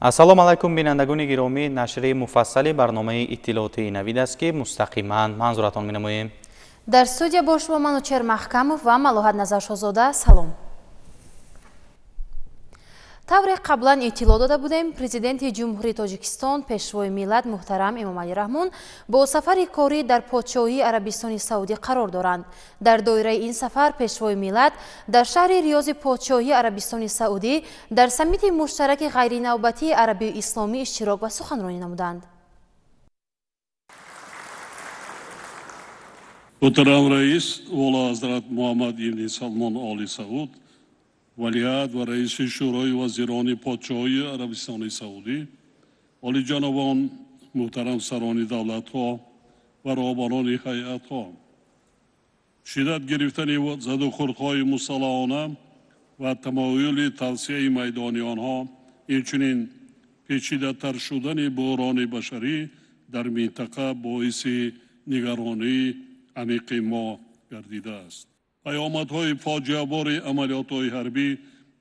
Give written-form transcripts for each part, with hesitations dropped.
Ассалому алайкум бинандагони гиромӣ, нашри муфассали барномаи иттилоотии Навид аст, ки мустақиман манзуратон менамоем. Дар студия бо шумо Манучер Маҳкамов ва Малоҳат Назаршоҳзода. Салом. Тавре қаблан иттилоъ дода будем, президенти Ҷумҳурии Тоҷикистон, пешвои миллат муҳтарам Эмомалӣ Раҳмон бо сафари корӣ дар подшоҳии Арабистони Саудӣ қарор доранд. Дар доираи ин сафар пешвои миллат дар шаҳри Риёзи подшоҳии Арабистони Саудӣ дар саммити муштараки ғайринавбатии арабию исломӣ иштирок ва суханронӣ намуданд. Муҳтарам раис Волоҳазрат Муҳаммад ибни Салмон Оли Сауд, валиаҳд ва раиси Шӯрои вазирони подшоҳии Арабистони Саудӣ, олиҷанобон, муҳтарам сарони давлатҳо ва роҳбарони ҳайатҳо, шиддат гирифтани задухӯрдҳои мусаллаҳона ва тамоюли тавсияи майдони онҳо, инчунин печидатар шудани буҳрони башарӣ дар минтақа боиси нигаронии амиқи мо гардидааст. Паёмадҳои фоҷиабори амалиётҳои ҳарбӣ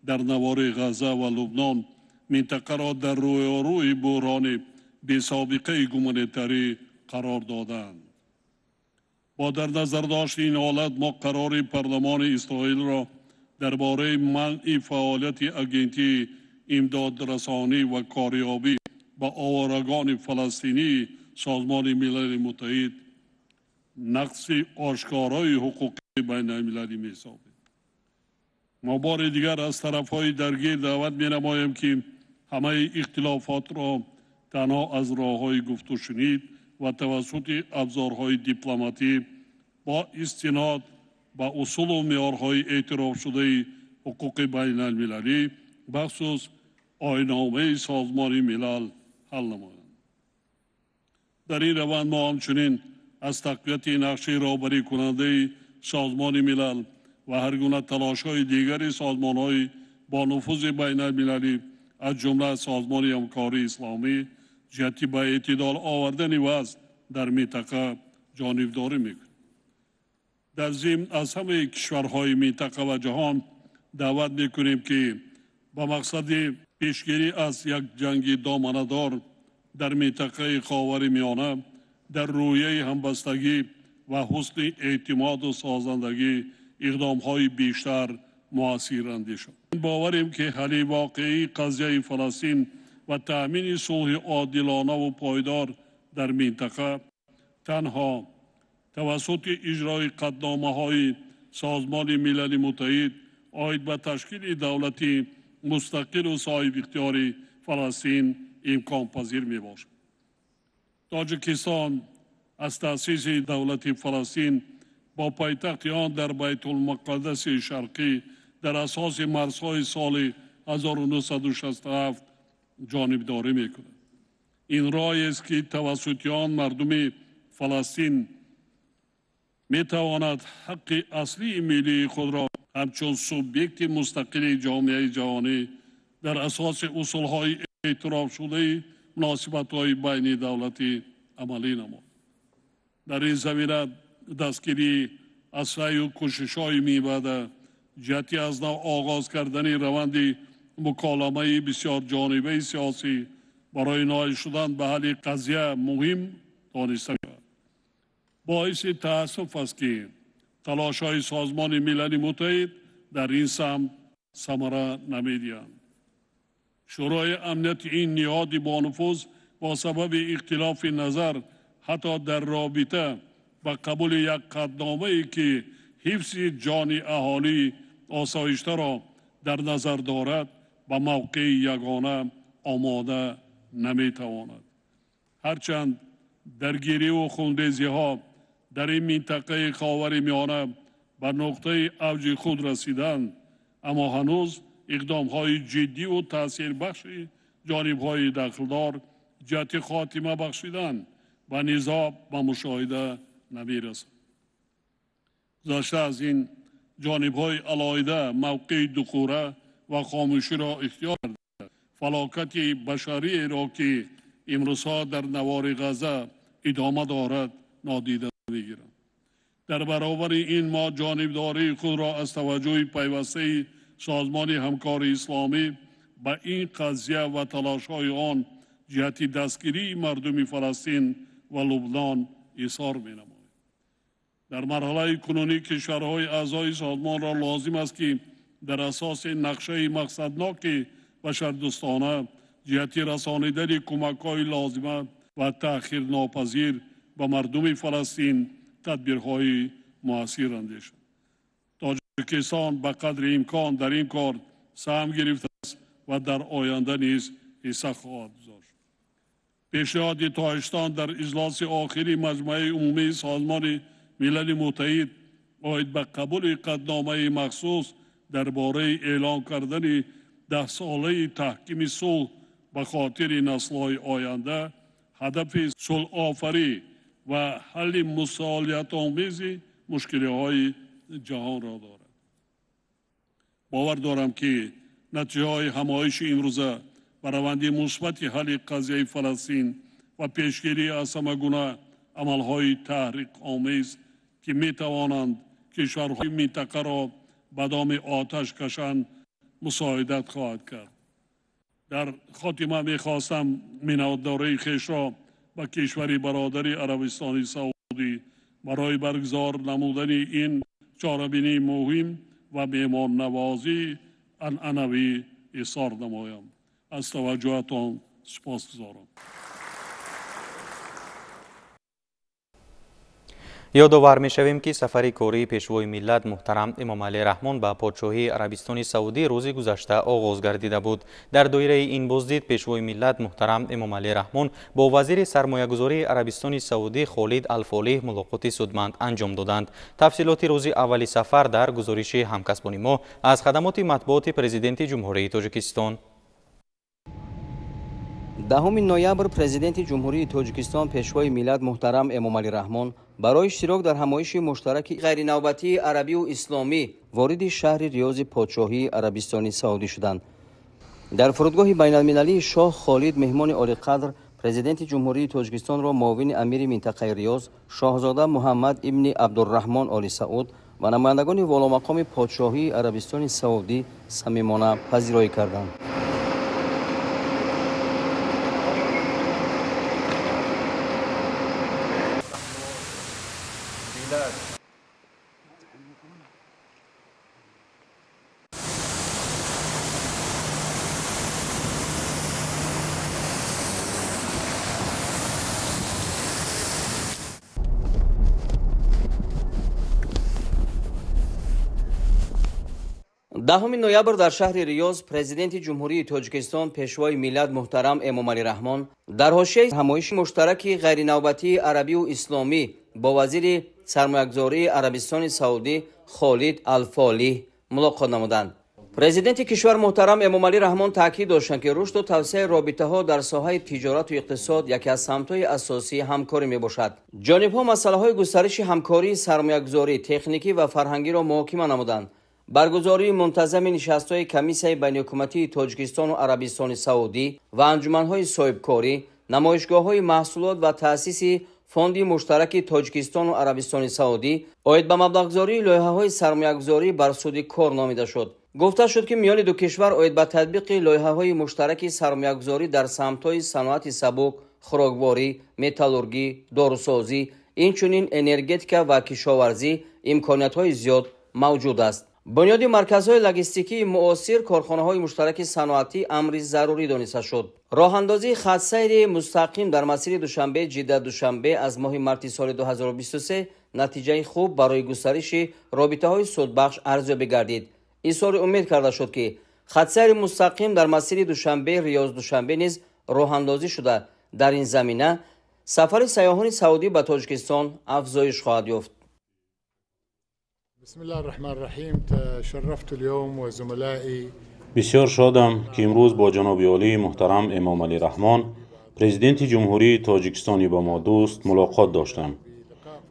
дар навори Ғазза ва Лубнон минтақаро дар рӯёрӯи буҳрони бесобиқаи гуманитарӣ қарор доданд. Бо дар назардошти ин ҳолат мо қарори парлумони Исроилро дар бораи манъи фаъолияти агентии имдодрасонӣ ва корёбӣ ба оворагаони фаластинии Созмони Милали Муттаҳид нақси ошкорои ҳуқуқи байналмилалӣ меҳисобем. Мо бори дигар аз тарафҳои даргир даъват менамоем, ки ҳамаи ихтилофотро танҳо аз роҳҳои гуфтушунид ва тавассути абзорҳои дипломатӣ бо истинод ба усулу меъёрҳои эътирофшудаи ҳуқуқи байналмилалӣ, бахусус оинномаи Созмони Милал ҳал намоянд. Дар ин раванд мо ҳамчунин аз тақвияти нақши роҳбарикунандаи Созмони Милал ва ҳар гуна талошҳои дигари созмонҳои бо нуфузи байналмилалӣ, аз ҷумла Созмони Ҳамкории Исломӣ, ҷиҳати ба эътидол овардани вазъ дар минтақа ҷонибдорӣ мекунем. Дар зимн аз ҳамаи кишварҳои минтақа ва ҷаҳон даъват мекунем, ки ба мақсади пешгирӣ аз як ҷанги доманадор дар минтақаи Ховари Миёна дар рӯяи ҳамбастагӣ ва ҳусни эътимоду созандагӣ иқдомҳои бештар муассир андешанд. Боварем, ки ҳалли воқеии қазияи Фаластин ва таъмини сулҳи одилонаву пойдор дар минтақа танҳо тавассути иҷрои қатъномаҳои Созмони Милали Муттаҳид оид ба ташкили давлати мустақилу соҳибихтиёри Фаластин имконпазир мебошад. Тоҷикистон аз таъсиси давлати Фаластин бо пойтахти он дар Байтулмуқаддаси Шарқӣ дар асоси марзҳои соли 1967 ҷонибдорӣ мекунад. Ин роҳест, ки тавассути он мардуми Фаластин метавонад ҳаққи аслии миллии худро ҳамчун субъекти мустақили ҷомеаи ҷаҳонӣ дар асоси усулҳои эътирофшудаи муносибатҳои байни давлатӣ амалӣ намояд. Дар ин замина дастгирӣ аз саъю кӯшишҳои мебаъда ҷиҳати аз нав оғоз кардани раванди муколамаи бисёрҷонибаи сиёсӣ барои ноил шудан ба ҳалли қазия муҳим дониста мешавад. Боиси таассуф аст, ки талошҳои Созмони Милали Муттаҳид дар ин самт самара намедиҳанд. Шӯрои амнияти ин ниҳоди бонуфуз бо сабаби ихтилофи назар ҳатто дар робита ба қабули як қатъномае, ки ҳифзи ҷони аҳолии осоиштаро дар назар дорад, ба мавқеи ягона омода наметавонад. Ҳарчанд даргириву хунрезиҳо дар ин минтақаи Ховари Миёна ба нуқтаи авҷи худ расиданд, аммо ҳанӯз иқдомҳои ҷиддиву таъсирбахши ҷонибҳои дахлдор ҷиҳати хотима бахшидан ба низоъ ба мушоҳида намерасад. Гузашта аз ин, ҷонибҳои алоҳида мавқеи духура ва хомӯширо ихтиёр карда, фалокати башариеро, ки имрӯзҳо дар навори Ғазза идома дорад, нодида мегиранд. Дар баробари ин мо ҷонибдории худро аз таваҷҷӯҳи пайвастаи Созмони Ҳамкории Исломӣ ба ин қазия ва талошҳои он ҷиҳати дастгирии мардуми Фаластин ва Лубнон изҳор менамоем. Дар марҳалаи кунунӣ кишварҳои аъзои созмонро лозим аст, ки дар асоси нақшаи мақсадноки башардӯстона ҷиҳати расонидани кӯмакҳои лозима ва таъхирнопазир ба мардуми Фаластин тадбирҳои муассир андешанд. Тоҷикистон ба қадри имкон дар ин кор саҳм гирифтааст ва дар оянда низ ҳисса хоҳад гузошт. Пешниҳоди Тоҷикистон дар иҷлоси охири Маҷмаи Умумии Созмони Милали Муттаҳид оид ба қабули қатъномаи махсус дар бораи эълон кардани даҳсолаи таҳкими сулҳ ба хотири наслҳои оянда ҳадафи сулҳофарӣ ва ҳалли мусолиҳатомези мушкилиҳои ҷаҳонро дорад. Бовар дорам, ки натиҷаҳои ҳамоиши имрӯза ба раванди мусбати ҳалли қазияи Фаластин ва пешгирӣ аз ҳама гуна амалҳои таҳриқомез, ки метавонанд кишварҳои минтақаро ба доми оташ кашанд, мусоидат хоҳад кард. Дар хотима мехостам миннатдории хешро ба кишвари бародари Арабистони Саудӣ барои баргузор намудани ин чорабинии муҳим ва меҳмоннавозии анъанавӣ изҳор намоям. Аз таваҷҷӯҳатон сипосгузорам. Ёдовар мешавем, ки сафари кории пешвои миллат муҳтарам Эмомалӣ Раҳмон ба подшоҳии Арабистони Саудӣ рӯзи гузашта оғоз гардида буд. Дар доираи ин боздид пешвои миллат муҳтарам Эмомалӣ Раҳмон бо вазири сармоягузории Арабистони Саудӣ Холид Алфолиҳ мулоқоти судманд анҷом доданд. Тафсилоти рӯзи аввали сафар дар гузориши ҳамкасбони мо аз хадамоти матбуоти Президенти Ҷумҳурии Тоҷикистон. 10 ноябр Президенти Ҷумҳурии Тоҷикистон пешвои миллат муҳтарам Эмомалӣ Раҳмон барои иштирок дар ҳамоиши муштараки ғайринавбатии арабию исломӣ вориди шаҳри Риёзи подшоҳии Арабистони Саудӣ шуданд. Дар фурудгоҳи байналмилалии Шоҳ Холид меҳмони олиқадр Президенти Ҷумҳурии Тоҷикистонро муовини амири минтақаи Риёз шоҳзода Муҳаммад ибни Абдурраҳмон Оли Сауд ва намояндагони воломақоми подшоҳии Арабистони Саудӣ самимона пазироӣ карданд. Даҳуми ноябр дар шаҳри Риёз Президенти Ҷумҳурии Тоҷикистон пешвои миллат муҳтарам Эмомалӣ Раҳмон дар ҳошияи ҳамоиши муштараки ғайринавбатии арабию исломӣ бо вазири сармоягузории Арабистони Саудӣ Холид Алфолиҳ мулоқот намуданд. Президенти кишвар муҳтарам Эмомалӣ Раҳмон таъкид доштанд, ки рушду тавсеаи робитаҳо дар соҳаи тиҷорату иқтисод яке аз самтҳои асосии ҳамкорӣ мебошад. Ҷонибҳо масъалаҳои густариши ҳамкории сармоягузорӣ, техникӣ ва фарҳангиро муҳокима намуданд. Баргузории мунтазами нишастҳои комиссияи байниҳукуматии Тоҷикистону Арабистони Саудӣ ва анҷуманҳои соҳибкорӣ, намоишгоҳҳои маҳсулот ва таъсиси фонди муштараки Тоҷикистону Арабистони Саудӣ оид ба маблағгузории лоиҳаҳои сармоягузорӣ бар суди кор номида шуд. Гуфта шуд, ки миёни ду кишвар оид ба татбиқи лоиҳаҳои муштараки сармоягузорӣ дар самтҳои саноати сабук, хӯрокворӣ, металлургӣ, дорусозӣ, инчунин энергетика ва кишоварзӣ имкониятҳои зиёд мавҷуд аст. Бунёди марказҳои логистикии муосир, корхонаҳои муштараки саноатӣ амри зарурӣ дониста шуд. Роҳандозии хатсайри мустақим дар масири Душанбе Ҷидда Душанбе аз моҳи марти соли 2023 натиҷаи хуб барои густариши робитаҳои судбахш арзёбӣ гардид. Изҳори умед карда шуд, ки хатсайри мустақим дар масири Душанбе Риёз Душанбе низ роҳандозӣ шуда, дар ин замина сафари сайёҳони саудӣ ба Тоҷикистон афзоиш хоҳад ёфт. Бисёр шодам, ки имрӯз бо ҷаноби олии муҳтарам Эмомалӣ Раҳмон, Президенти Ҷумҳурии Тоҷикистони ба мо дӯст, мулоқот доштам.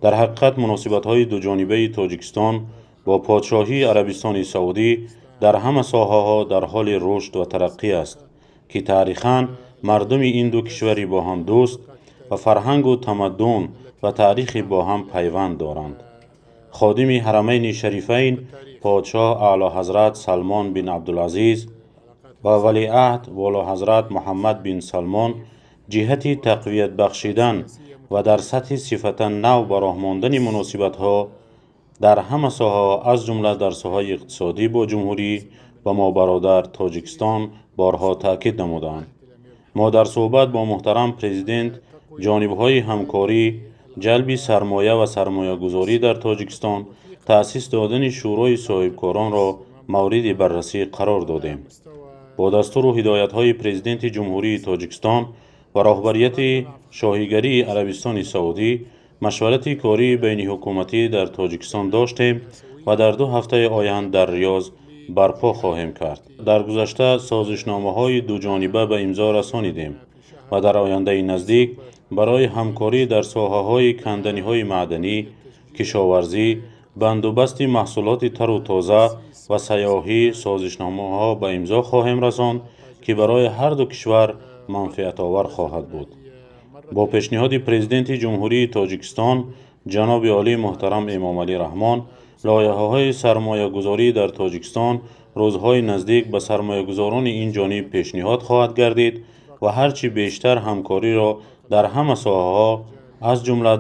Дар ҳақиқат муносибатҳои дуҷонибаи Тоҷикистон бо подшоҳии Арабистони Саудӣ дар ҳама соҳаҳо дар ҳоли рушд ва тараққӣ аст, ки таърихан мардуми ин ду кишвари бо ҳам дӯст ва фарҳангу тамаддун ва таърихи бо ҳам пайванд доранд. Ходими Ҳарамайни Шарифайн подшоҳ Аълоҳазрат Салмон бин Абдулазиз Ва валиаҳд Волоҳазрат Муҳаммад бин Салмон ҷиҳати тақвият бахшидан ва дар сатҳи сифатан нав ба роҳ мондани муносибатҳо дар ҳама соҳаҳо, аз ҷумла дар соҳаи иқтисодӣ бо ҷумҳурӣ ва мо бародар Тоҷикистон борҳо таъкид намуданд. Мо дар суҳбат бо муҳтарам президент ҷонибҳои ҳамкорӣ, ҷалби сармоя ва сармоягузорӣ дар Тоҷикистон, таъсис додани Шӯрои соҳибкоронро мавриди баррасӣ қарор додем. Бо дастуру ҳидоятҳои Президенти Ҷумҳурии Тоҷикистон ва роҳбарияти Шоҳигарии Арабистони Саудӣ машварати кории байниҳукуматӣ дар Тоҷикистон доштем ва дар 2 ҳафтаи оянд дар Риёз барпо хоҳем кард. Дар гузашта созишномаҳои дуҷониба ба имзо расонидем ва дар ояндаи наздик барои ҳамкорӣ дар соҳаҳои канданиҳои маъданӣ, кишоварзӣ, бандубасти маҳсулоти тару тоза ва сайёҳӣ созишномаҳо ба имзо хоҳем расонд, ки барои ҳар ду кишвар манфиатовар хоҳад буд. Бо пешниҳоди Президенти Ҷумҳурии Тоҷикистон ҷаноби олӣ муҳтарам Эмомалӣ Раҳмон лоиҳаҳои сармоягузорӣ дар Тоҷикистон рӯзҳои наздик ба сармоягузорони ин ҷониб пешниҳод хоҳад гардид ва ҳарчи бештар ҳамкориро дар ҳама соҳаҳо, аз ҷумла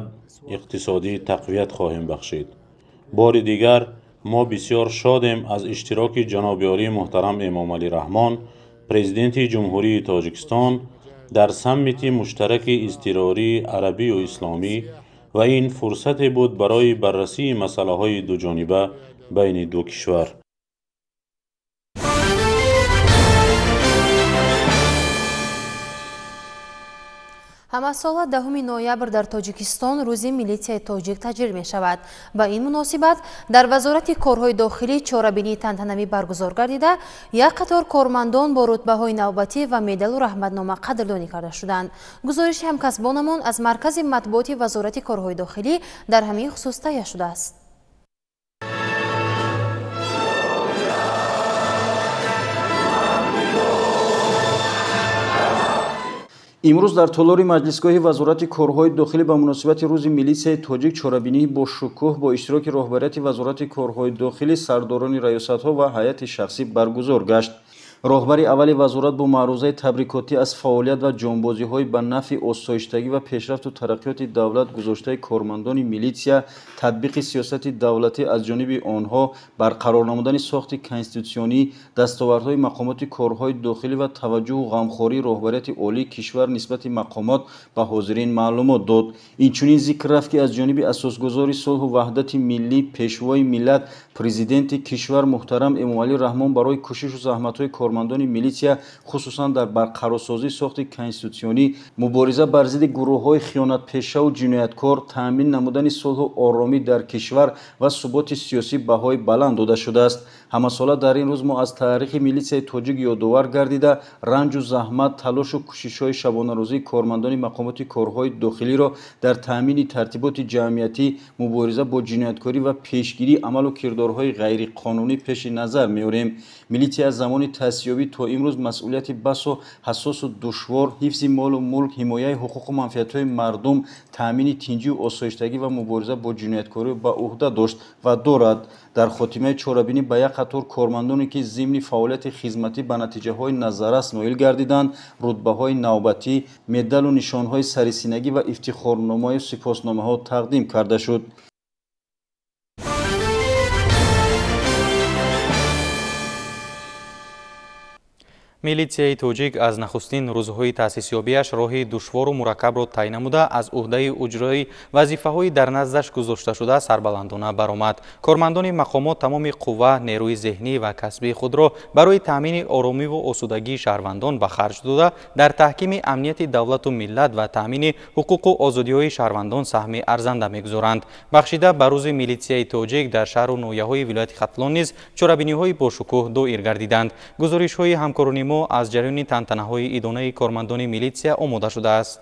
иқтисодӣ, тақвият хоҳем бахшид. Бори дигар мо бисёр шодем аз иштироки ҷаноби олӣ муҳтарам Эмомалӣ Раҳмон, Президенти Ҷумҳурии Тоҷикистон, дар саммити муштараки изтирории арабию исломӣ ва ин фурсате буд барои баррасии масъалаҳои дуҷониба байни ду кишвар. Ҳамасола 10 ноябр дар Тоҷикистон рӯзи милитсияи тоҷик таҷлил мешавад. Ба ин муносибат дар Вазорати корҳои дохилӣ чорабинии тантанавӣ баргузор гардида, як қатор кормандон бо рутбаҳои навбатӣ ва медалу раҳматнома қадрдонӣ карда шуданд. Гузориши ҳамкасбонамон аз маркази матбуоти Вазорати корҳои дохилӣ дар ҳамин хусус таҳия шудааст. Имрӯз дар толори маҷлисгоҳи Вазорати корҳои дохилӣ ба муносибати рӯзи милитсияи тоҷик чорабинии бошукӯҳ бо иштироки роҳбарияти Вазорати корҳои дохилӣ, сардорони раёсатҳо ва ҳайати шахсӣ баргузор гашт. Роҳбари аввали вазорат бо маърузаи табрикотӣ аз фаъолият ва ҷонбозиҳои ба нафъи осоиштагӣ ва пешрафту тараққиёти давлат гузоштаи кормандони милитсия, татбиқи сиёсати давлатӣ аз ҷониби онҳо, барқарор намудани сохти конститутсионӣ, дастовардҳои мақомоти корҳои дохилӣ ва таваҷҷӯҳу ғамхории роҳбарияти олии кишвар нисбати мақомот ба ҳозирин маълумот дод. Инчунин зикр рафт, ки аз ҷониби асосгузори сулҳу ваҳдати миллӣ, пешвои миллат, президенти кишвар муҳтарам Эмомалӣ Раҳмон барои кӯшишу заҳматҳои кормандони милитсия, хусусан дар барқарорсозии сохти конститутсионӣ, мубориза бар зидди гурӯҳҳои хиёнатпешаву ҷинояткор, таъмин намудани сулҳу оромӣ дар кишвар ва суботи сиёсӣ баҳои баланд дода шудааст. Ҳамасола дар ин рӯз мо аз таърихи милитсияи тоҷик ёдовар гардида, ранҷу заҳмат, талошу кӯшишҳои шабонарӯзии кормандони мақомоти корҳои дохилиро дар таъмини тартиботи ҷамъиятӣ, мубориза бо ҷинояткорӣ ва пешгирии амалу кирдорҳои ғайриқонунӣ пеши назар меорем. Милитсия аз замони таъсисёбӣ то имрӯз масъулияти басо ҳассосу душвор, ҳифзи молу мулк, ҳимояи ҳуқуқу манфиатҳои мардум, таъмини тинҷию осоиштагӣ ва мубориза бо ҷинояткорӣ ба ӯҳда дошт ва дорад. Дар хотимаи чорабинӣ ба як қатор кормандоне, ки зимни фаъолияти хизматӣ ба натиҷаҳои назаррас ноил гардиданд, рутбаҳои навбатӣ, медалу нишонҳои сарисинагӣ ва ифтихорномаю сипосномаҳо тақдим карда шуд. Милитсияи тоҷик аз нахустин рӯзҳои таъсисёбиаш роҳи душвору мураккабро тай намуда, аз ӯҳдаи уҷрои вазифаҳои дар наздаш гузошташуда сарбаландона баромад. Кормандони мақомот тамоми қувва, нерӯи зеҳнӣ ва касбии худро барои таъмини оромиву осудагии шаҳрвандон ба харҷ дода, дар таҳкими амнияти давлату миллат ва таъмини ҳуқуқу озодиҳои шаҳрвандон саҳми арзанда мегузоранд. Бахшида ба рӯзи милитсияи тоҷик дар шаҳру ноҳияҳои вилояти Хатлон низ чорабиниҳои бошукӯҳ доир гардиданд. Гузоришҳои ҳамкорони мо аз ҷараёни тантанаҳои идонаи кормандони милитсия омода шудааст.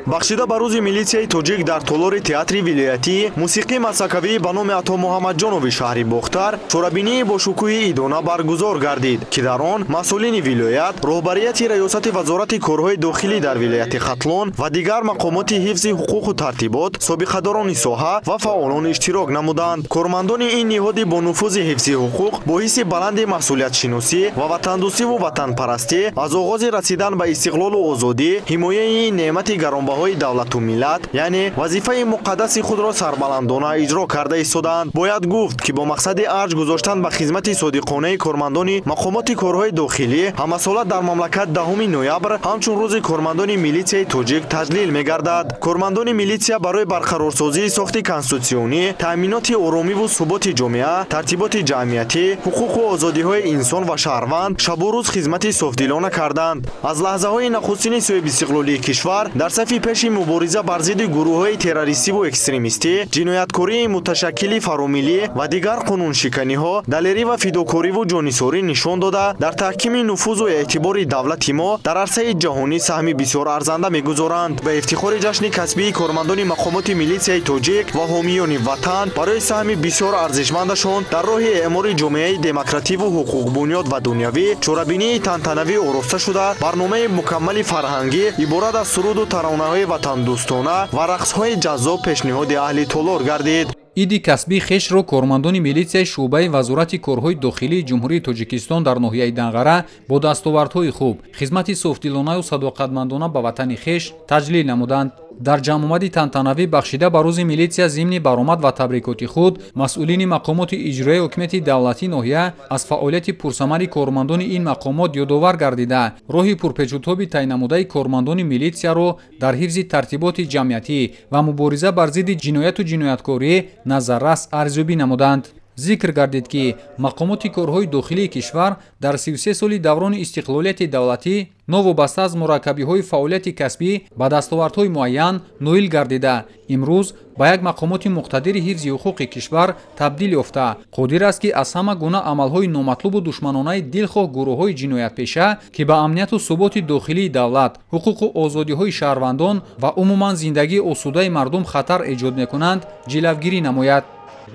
Бахшида ба рӯзи милитсияи тоҷик дар толори театри вилоятӣ мусиқии масакавӣ ба номи Ато Муҳаммадҷонови шаҳри Бохтар чорабинии бо шукӯҳи идона баргузор гардид, ки дар он масъулини вилоят, роҳбарияти раёсати вазорати корҳои дохилӣ дар вилояти Хатлон ва дигар мақомоти ҳифзи ҳуқуқу тартибот, собиқадорони соҳа ва фаъолон иштирок намуданд. Кормандони ин ниҳоди бонуфузи ҳифзи ҳуқуқ бо ҳисси баланди масъулиятшиносӣ ва ватандӯстиву ватанпарастӣ аз оғози расидан ба истиқлолу озодӣ, ҳимояи ин неъмати гаронбаҳои давлату миллат, яъне вазифаи муқаддаси худро сарбаландона иҷро карда истодаанд. Бояд гуфт, ки бо мақсади арҷ гузоштан ба хизмати содиқонаи кормандони мақомоти корҳои дохилӣ ҳамасола дар мамлакат 10 ноябр ҳамчун рӯзи кормандони милитсияи тоҷик таҷлил мегардад. Кормандони милитсия барои барқарорсозии сохти конститутсионӣ, таъминоти оромиву суботи ҷомеа, тартиботи ҷамъиятӣ, ҳуқуқу озодиҳои инсон ва шаҳрванд шабу рӯз хизмати софдилона карданд. Аз лаҳзаҳои нахустини соҳибистиқлолии кишвар дар сафи пеши мубориза бар зидди гурӯҳҳои террористиву экстремистӣ, ҷинояткории муташаккили фаромиллӣ ва дигар қонуншиканиҳо далерӣ ва фидокориву ҷонисорӣ нишон дода, дар таҳкими нуфузу эътибори давлати мо дар арсаи ҷаҳонӣ саҳми бисёр арзанда мегузоранд. Ба ифтихори ҷашни касбии кормандони мақомоти милитсияи тоҷик ва ҳомиёни ватан барои саҳми бисёр арзишмандашон дар роҳи эъмори ҷомеаи демокративу ҳуқуқбунёд ва дунявӣ чорабинии тантанавӣ ороста шуда, барномаи мукаммали фарҳангӣ иборат аз суруду таронаҳои ватандӯстона ва рақсҳои ҷаззоб пешниҳоди аҳли толор гардид. Иди касбии хешро кормандони милитсияи шӯъбаи вазорати корҳои дохилии Ҷумҳурии Тоҷикистон дар ноҳияи Данғара бо дастовардҳои хуб, хизмати софдилонаю садоқатмандона ба ватани хеш таҷлил намуданд. Дар ҷамъомади тантанавӣ бахшида ба рӯзи милитсия зимни баромад ва табрикоти худ масъулини мақомоти иҷроияи ҳукумати давлатии ноҳия аз фаъолияти пурсамари кормандони ин мақомот ёдовар гардида, роҳи пурпечутоби тайнамудаи кормандони милитсияро дар ҳифзи тартиботи ҷамъиятӣ ва мубориза бар зидди ҷинояту ҷинояткорӣ назаррас арзёбӣ намуданд. Зикр гардид, ки мақомоти корҳои дохилии кишвар дар 33 соли даврони истиқлолияти давлатӣ новобаста аз мураккабиҳои фаъолияти касбӣ ба дастовардҳои муайян ноил гардида, имрӯз ба як мақомоти муқтадири ҳифзи ҳуқуқи кишвар табдил ёфта, қодир аст, ки аз ҳама гуна амалҳои номатлубу душманонаи дилхоҳ гурӯҳҳои ҷиноятпеша, ки ба амнияту суботи дохилии давлат, ҳуқуқу озодиҳои шаҳрвандон ва умуман зиндагии осудаи мардум хатар эҷод мекунанд, ҷилавгирӣ намояд.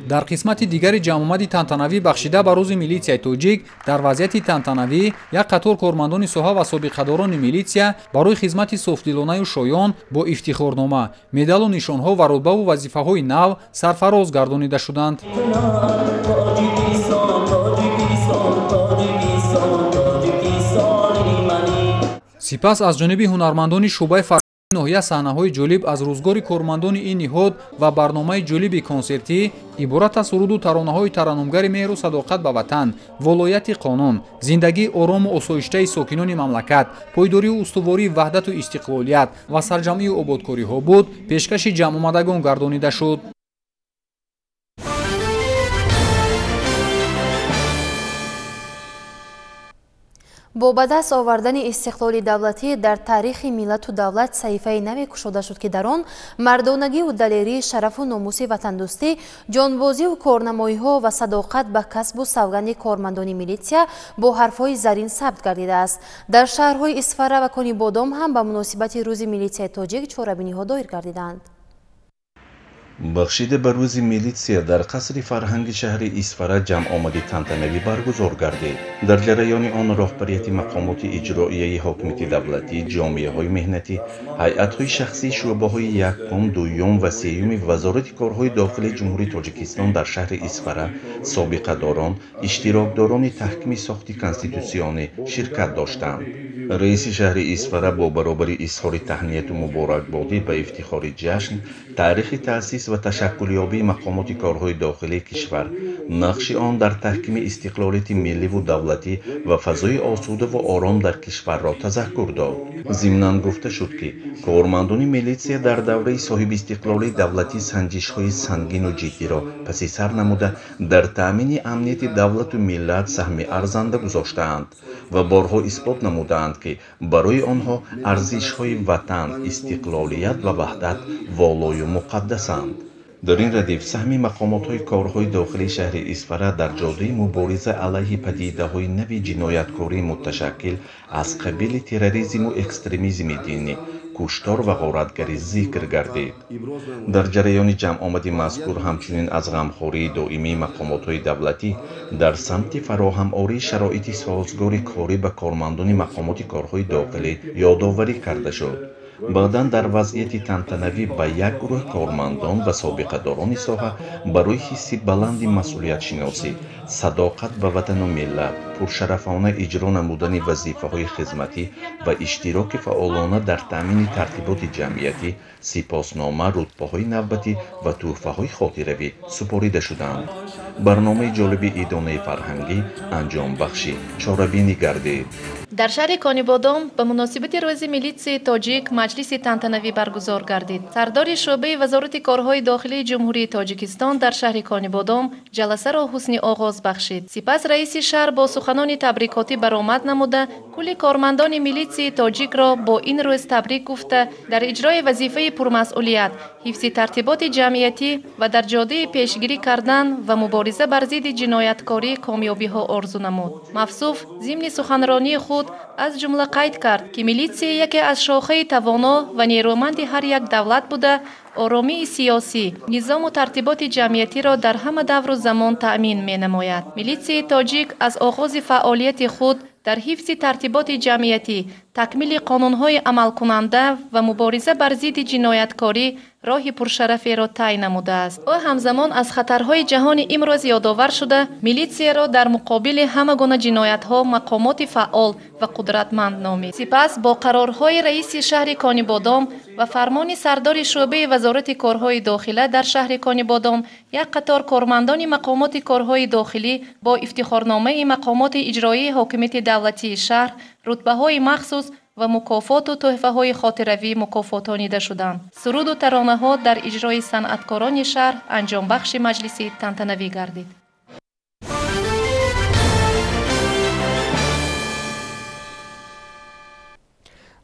Дар қисмати дигари ҷамъомади тантанавӣ бахшида ба рӯзи милитсияи тоҷик дар вазъияти тантанавӣ як қатор кормандони соҳа ва собиқадорони милитсия барои хизмати софдилонаю шоён бо ифтихорнома, медалу нишонҳо ва рутбаву вазифаҳои нав сарфароз гардонида шуданд. Сипас аз ҷониби ҳунармандони шӯъбаи ноҳия саҳнаҳои ҷолиб аз рӯзгори кормандони ин ниҳод ва барномаи ҷолиби консертӣ иборат аз суруду таронаҳои тараннумгари меҳру садоқат ба ватан, волояти қонун, зиндагии орому осоиштаи сокинони мамлакат, пойдорию устувории ваҳдату истиқлолият ва сарҷамъию ободкориҳо буд, пешкаши ҷамъомадагон гардонида шуд. Бо ба даст овардани истиқлоли давлатӣ дар таърихи миллату давлат саҳифаи наве кушода шуд, ки дар он мардонагиву далерӣ, шарафу номуси ватандӯстӣ, ҷонбозиву корнамоиҳо ва садоқат ба касбу савганди кормандони милитсия бо ҳарфҳои зарин сабт гардидааст. Дар шаҳрҳои Исфара ва Конибодом ҳам ба муносибати рӯзи милитсияи тоҷик чорабиниҳо доир гардиданд. Бахшида ба рӯзи милитсия дар қасри фарҳанги шаҳри Исфара ҷамъомади тантанавӣ баргузор гардид. Дар ҷараёни он роҳбарияти мақомоти иҷроияи ҳокимияти давлатӣ, ҷомеаҳои меҳнатӣ, ҳайатҳои шахсии шӯъбаҳои якум, дуюм ва сеюми Вазорати корҳои дохилии Ҷумҳурии Тоҷикистон дар шаҳри Исфара, собиқадорон, иштирокдорони таҳкими сохти конститутсионӣ ширкат доштанд. Раиси шаҳри Исфара бо баробари изҳори таҳнияту муборакбодӣ ба ифтихори ҷашн, таърихи таъсис ва ташаккулёбии мақомоти корҳои дохилии кишвар, нақши он дар таҳкими истиқлолияти милливу давлатӣ ва фазои осудаву ором дар кишварро тазаккур дод. Зимнан гуфта шуд, ки кормандони милитсия дар давраи соҳибистиқлолии давлатӣ санҷишҳои сангину ҷиддиро паси сар намуда, дар таъмини амнияти давлату миллат саҳми арзанда гузоштаанд ва борҳо исбот намудаанд, ки барои онҳо арзишҳои ватан, истиқлолият ва ваҳдат волою муқаддасанд. Дар ин радиф саҳми мақомотҳои корҳои дохилии шаҳри Исфара дар ҷодаи мубориза алайҳи падидаҳои нави ҷинояткории муташаккил аз қабили терроризму экстремизми динӣ, Куштор ва ғоратгарӣ зикр гардид. Дар ҷараёни ҷамъомади мазкур ҳамчунин аз ғамхории доимии мақомотҳои давлатӣ дар самти фароҳамории шароити созгори корӣ ба кормандони мақомоти корҳои дохилӣ ёдоварӣ карда шуд. Баъдан дар вазъияти тантанавӣ ба як гурӯҳ кормандон ва собиқадорони соҳа барои ҳисси баланди масъулиятшиносӣ, садоқат ба ватану миллат, пуршарафона иҷро намудани вазифаҳои хизматӣ ва иштироки фаъолона дар таъмини тартиботи ҷамъиятӣ сипоснома, рутбаҳои навбатӣ ва тӯҳфаҳои хотиравӣ супорида шуданд. Барномаи ҷолиби идонаи фарҳангӣ анҷомбахши чорабинӣ гардид. Дар шаҳри Конибодом ба муносибати рӯзи милитсияи тоҷик маҷлиси тантанавӣ баргузор гардид. Сардори шӯъбаи Вазорати корҳои дохилии Ҷумҳурии Тоҷикистон дар шаҳри Конибодом ҷаласаро ҳусни оғоз бахшид. Сипас раиси шаҳр бо суханони табрикотӣ баромад намуда, кулли кормандони милитсияи тоҷикро бо ин рӯз табрик гуфта, дар иҷрои вазифаи пурмасъулият, ҳифзи тартиботи ҷамъиятӣ ва дар ҷодаи пешгирӣ кардан ва мубориза бар зидди ҷинояткорӣ комёбиҳо орзу намуд. Мавсуф зимни суханронии худ аз ҷумла қайд кард, ки милитсия яке аз шохаи тавоно ва нерӯманди ҳар як давлат буда, оромии сиёсӣ, низому тартиботи ҷамъиятиро дар ҳама давру замон таъмин менамояд. Милитсияи тоҷик аз оғози фаъолияти худ дар ҳифзи тартиботи ҷамъиятӣ, такмили қонунҳои амалкунанда ва мубориза бар зидди ҷинояткорӣ роҳи пуршараферо тай намудааст. Ӯ ҳамзамон аз хатарҳои ҷаҳони имрӯз ёдовар шуда, милитсияро дар муқобили ҳама гуна ҷиноятҳо мақомоти фаъол ва қудратманд номид. Сипас бо қарорҳои раиси шаҳри Конибодом ва фармони сардори шӯъбаи Вазорати корҳои дохила дар шаҳри Конибодом як қатор кормандони мақомоти корҳои дохилӣ бо ифтихорномаи мақомоти иҷроии ҳокимияти давлатии шаҳр, рутбаҳои махсус ва мукофоту тӯҳфаҳои хотиравӣ мукофотонида шуданд. Суруду таронаҳо дар иҷрои санъаткорони шаҳр анҷомбахши маҷлиси тантанавӣ гардид.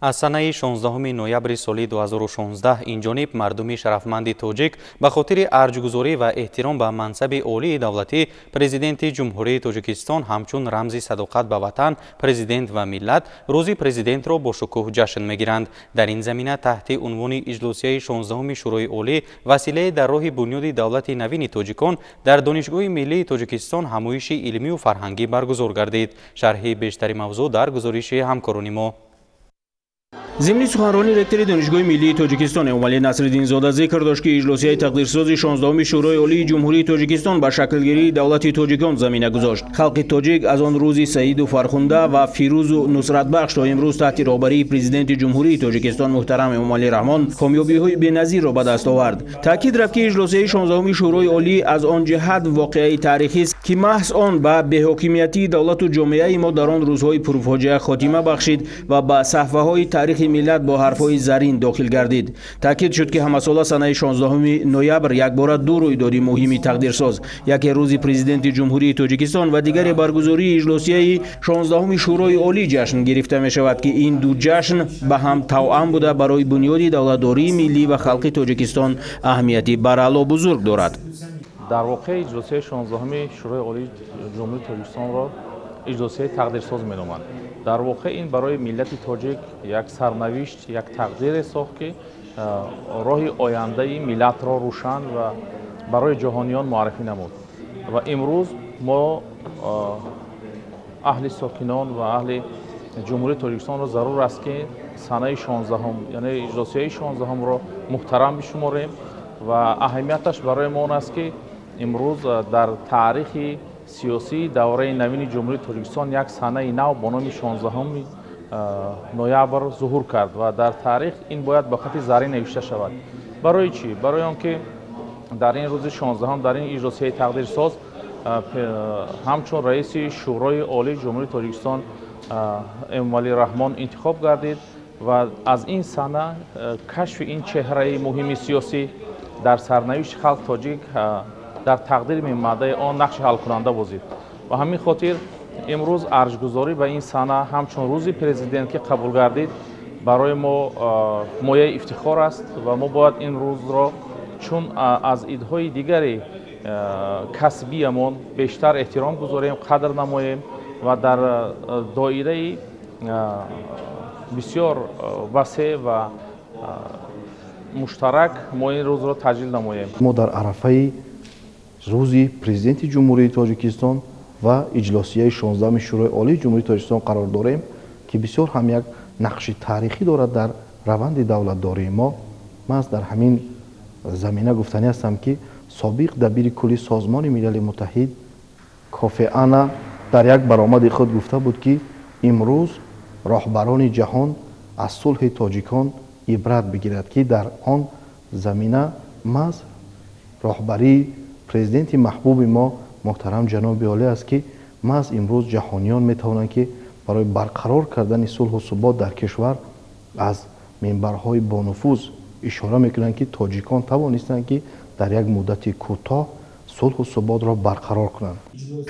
Аз санаи 16 ноябри соли 2016 инҷониб мардуми шарафманди тоҷик ба хотири арҷгузорӣ ва эҳтиром ба мансаби олии давлатӣ Президенти Ҷумҳурии Тоҷикистон ҳамчун рамзи садоқат ба ватан, президент ва миллат рӯзи президентро бо шукӯҳ ҷашн мегиранд. Дар ин замина таҳти унвони иҷлосияи 16 Шӯрои Олӣ василае дар роҳи бунёди давлати навини тоҷикон дар Донишгоҳи миллии Тоҷикистон ҳамоиши илмию фарҳангӣ баргузор гардид. Шарҳи бештари мавзӯъ дар гузориши ҳамкорони мо. Зимни суханрони ректори Донишгоҳи миллии Тоҷикистон Эмомалӣ Насриддинзода зикр дошт, ки иҷлосияи тақдирсози 16-уми Шӯрои Олии Ҷумҳурии Тоҷикистон ба шаклгирии давлати тоҷикон замина гузошт. Халқи тоҷик аз он рӯзи саиду фархунда ва фирӯзу нусратбахш то имрӯз таҳти роҳбарии Президенти Ҷумҳурии Тоҷикистон муҳтарам Эмомалӣ Раҳмон комёбиҳои беназирро ба даст овард. Таъкид рафт, ки иҷлосияи 16-уми Шӯрои Олӣ аз он ҷиҳат воқеаи таърихист, ки маҳз он ба беҳокимиятии давлату ҷомеаи мо дар он рӯзҳои пурфоҷиа хотима бахшид ва ба саҳфаҳои таърихи миллат бо ҳарфҳои зарин дохил гардид. Таъкид шуд, ки ҳамасола санаи 16 ноябр якбора ду рӯйдоди муҳими тақдирсоз, яке рӯзи Президенти Ҷумҳурии Тоҷикистон ва дигаре баргузории иҷлосияи 16 Шӯрои Олӣ ҷашн гирифта мешавад, ки ин ду ҷашн ба ҳам тавъам буда барои бунёди давлатдории миллӣ ва халқи Тоҷикистон аҳамияти бараъло бузург дорад. Дар воқеъ иҷлосияи 16 Шӯрои Олии Ҷумҳурии Тоҷикистонро иҷлосияи тақдирсоз меноманд. Дар воқеъ ин барои миллати тоҷик як сарнавишт, як тақдире сохт, ки роҳи ояндаи миллатро рӯшан ва барои ҷаҳониён муаррифӣ намуд. Ва имрӯз мо аҳли сокинон ва аҳли Ҷумҳурии Тоҷикистонро зарур аст, ки санаи 16, яъне иҷлосияи 16-ро муҳтарам бишуморем ва аҳамияташ барои мо он аст, ки имрӯз дар таърихи сиёсии давраи навини Ҷумҳурии Тоҷикистон як санаи нав бо номи 16 ноябр зуҳур кард ва дар таърих ин бояд ба хати зарин навишта шавад. Барои чӣ? Барои он ки дар ин рӯзи 16, дар ин иҷлосияи тақдирсоз ҳамчун раиси Шӯрои Олии Ҷумҳурии Тоҷикистон Эмомалӣ Раҳмон интихоб гардид ва аз ин сана кашфи ин чеҳраи муҳими сиёсӣ дар сарнавишти халқ тоҷик дар тақдири минбаъдаи он нақши ҳалкунанда бозид. Ба ҳамин хотир имрӯз арҷгузорӣ ба ин сана ҳамчун рӯзи президент, ки қабул гардид, барои мо мояи ифтихор аст ва мо бояд ин рӯзро чун аз идҳои дигари касбиямон бештар эҳтиром гузорем, қадр намоем ва дар доираи бисёр васеъ ва Муштарак мо ин рӯзро таҷлил намоем. Мо дар арафаи рӯзи Президенти Ҷумҳурии Тоҷикистон ва иҷлосияи 16-уми Шӯрои Олии Ҷумҳурии Тоҷикистон қарор дорем, ки бисёр ҳам як нақши таърихӣ дорад дар раванди давлатдории мо. Маҳз дар ҳамин замина гуфтанӣ ҳастам, ки собиқ дабири кулли Созмони Милали Муттаҳид Кофи Аннан дар як баромади худ гуфта буд, ки имрӯз роҳбарони ҷаҳон аз сулҳи тоҷикон ибрат бигирад, ки дар он замина маҳз роҳбарии президенти маҳбуби мо муҳтарам ҷаноби олӣ аст, ки маҳз имрӯз ҷаҳониён метавонанд, ки барои барқарор кардани сулҳу субот дар кишвар аз минбарҳои бонуфуз ишора мекунанд, ки тоҷикон тавонистанд, ки дар як муддати кӯтоҳ сулҳу суботро барқарор кунанд.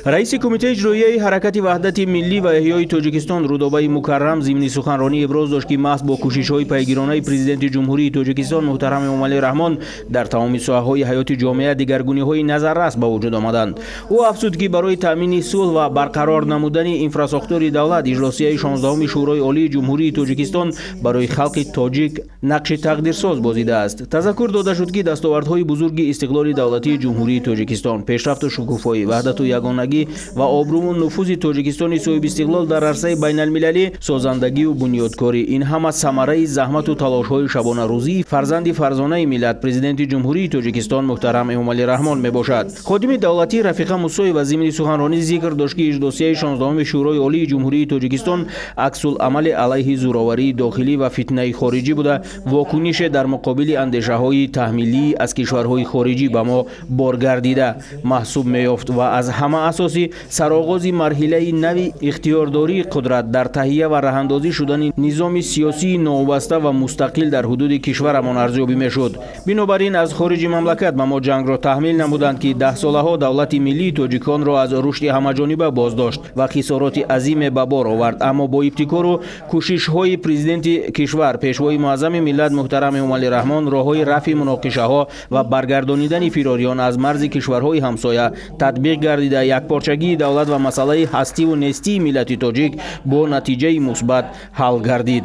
Раиси Кумитаи иҷроияи Ҳаракати Ваҳдати Миллӣ ва Эҳёи Тоҷикистон Рудобаи Мукаррам зимни суханронӣ иброз дошт, ки маҳз бо кӯшишҳои пайгиронаи Президенти Ҷумҳурии Тоҷикистон муҳтарам Эмомалӣ Раҳмон дар тамоми соҳаҳои ҳаёти ҷомеа дигаргуниҳои назаррас ба вуҷуд омаданд. Ӯ афзуд, ки барои таъмини сулҳ ва барқарор намудани инфрасохтори давлат иҷлосияи 16-уми Шӯрои Олии Ҷумҳурии Тоҷикистон барои халқи тоҷик нақши тақдирсоз бозидааст. Тазаккур дода шуд, ки дастовардҳои бузурги истиқлоли давлатии Ҷумҳурии Тоҷикистон, пешрафту шукуфоӣ, ваҳдату ягонагӣ ва обрӯву нуфузи Тоҷикистони соҳибистиқлол дар арсаи байналмилалӣ, созандагиву бунёдкорӣ ин ҳама самараи заҳмату талошҳои шабонарӯзии фарзанди фарзонаи миллат, Президенти Ҷумҳурии Тоҷикистон муҳтарам Эмомалӣ Раҳмон мебошад. Ходими давлатӣ Рафиқа Мусоева зимни суханронӣ зикр дошт, ки иҷлосияи 16-уми Шӯрои Олии Ҷумҳурии Тоҷикистон аксулъамали алайҳи зӯроварии дохилӣ ва фитнаи хориҷӣ буда, вокунише дар муқобили андешаҳои таҳмилӣ аз кишварҳои хориҷӣ ба мо боргардида маҳсуб меёфт ва аз ҳама асосӣ сароғози марҳилаи нави ихтиёрдории қудрат дар таҳия ва раҳандозӣ шудани низоми сиёсии новобаста ва мустақил дар ҳудуди кишварамон арзёбӣ мешуд. Бинобар ин аз хориҷи мамлакат ба мо ҷангро таҳмил намуданд, ки даҳсолаҳо давлати миллии тоҷиконро аз рушди ҳамаҷониба боздошт ва хисороти азиме ба бор овард. Аммо бо ибтикору кӯшишҳои президенти кишвар, пешвои муаззами миллат муҳтарам Эмомалӣ Раҳмон, роҳҳои рафъи муноқишаҳо ва баргардонидани фирориён аз марзи кишварҳои ҳамсоя татбиқ гардида, якпорчагии давлат ва масъалаи ҳастиву нестии миллати тоҷик бо натиҷаи мусбат ҳал гардид.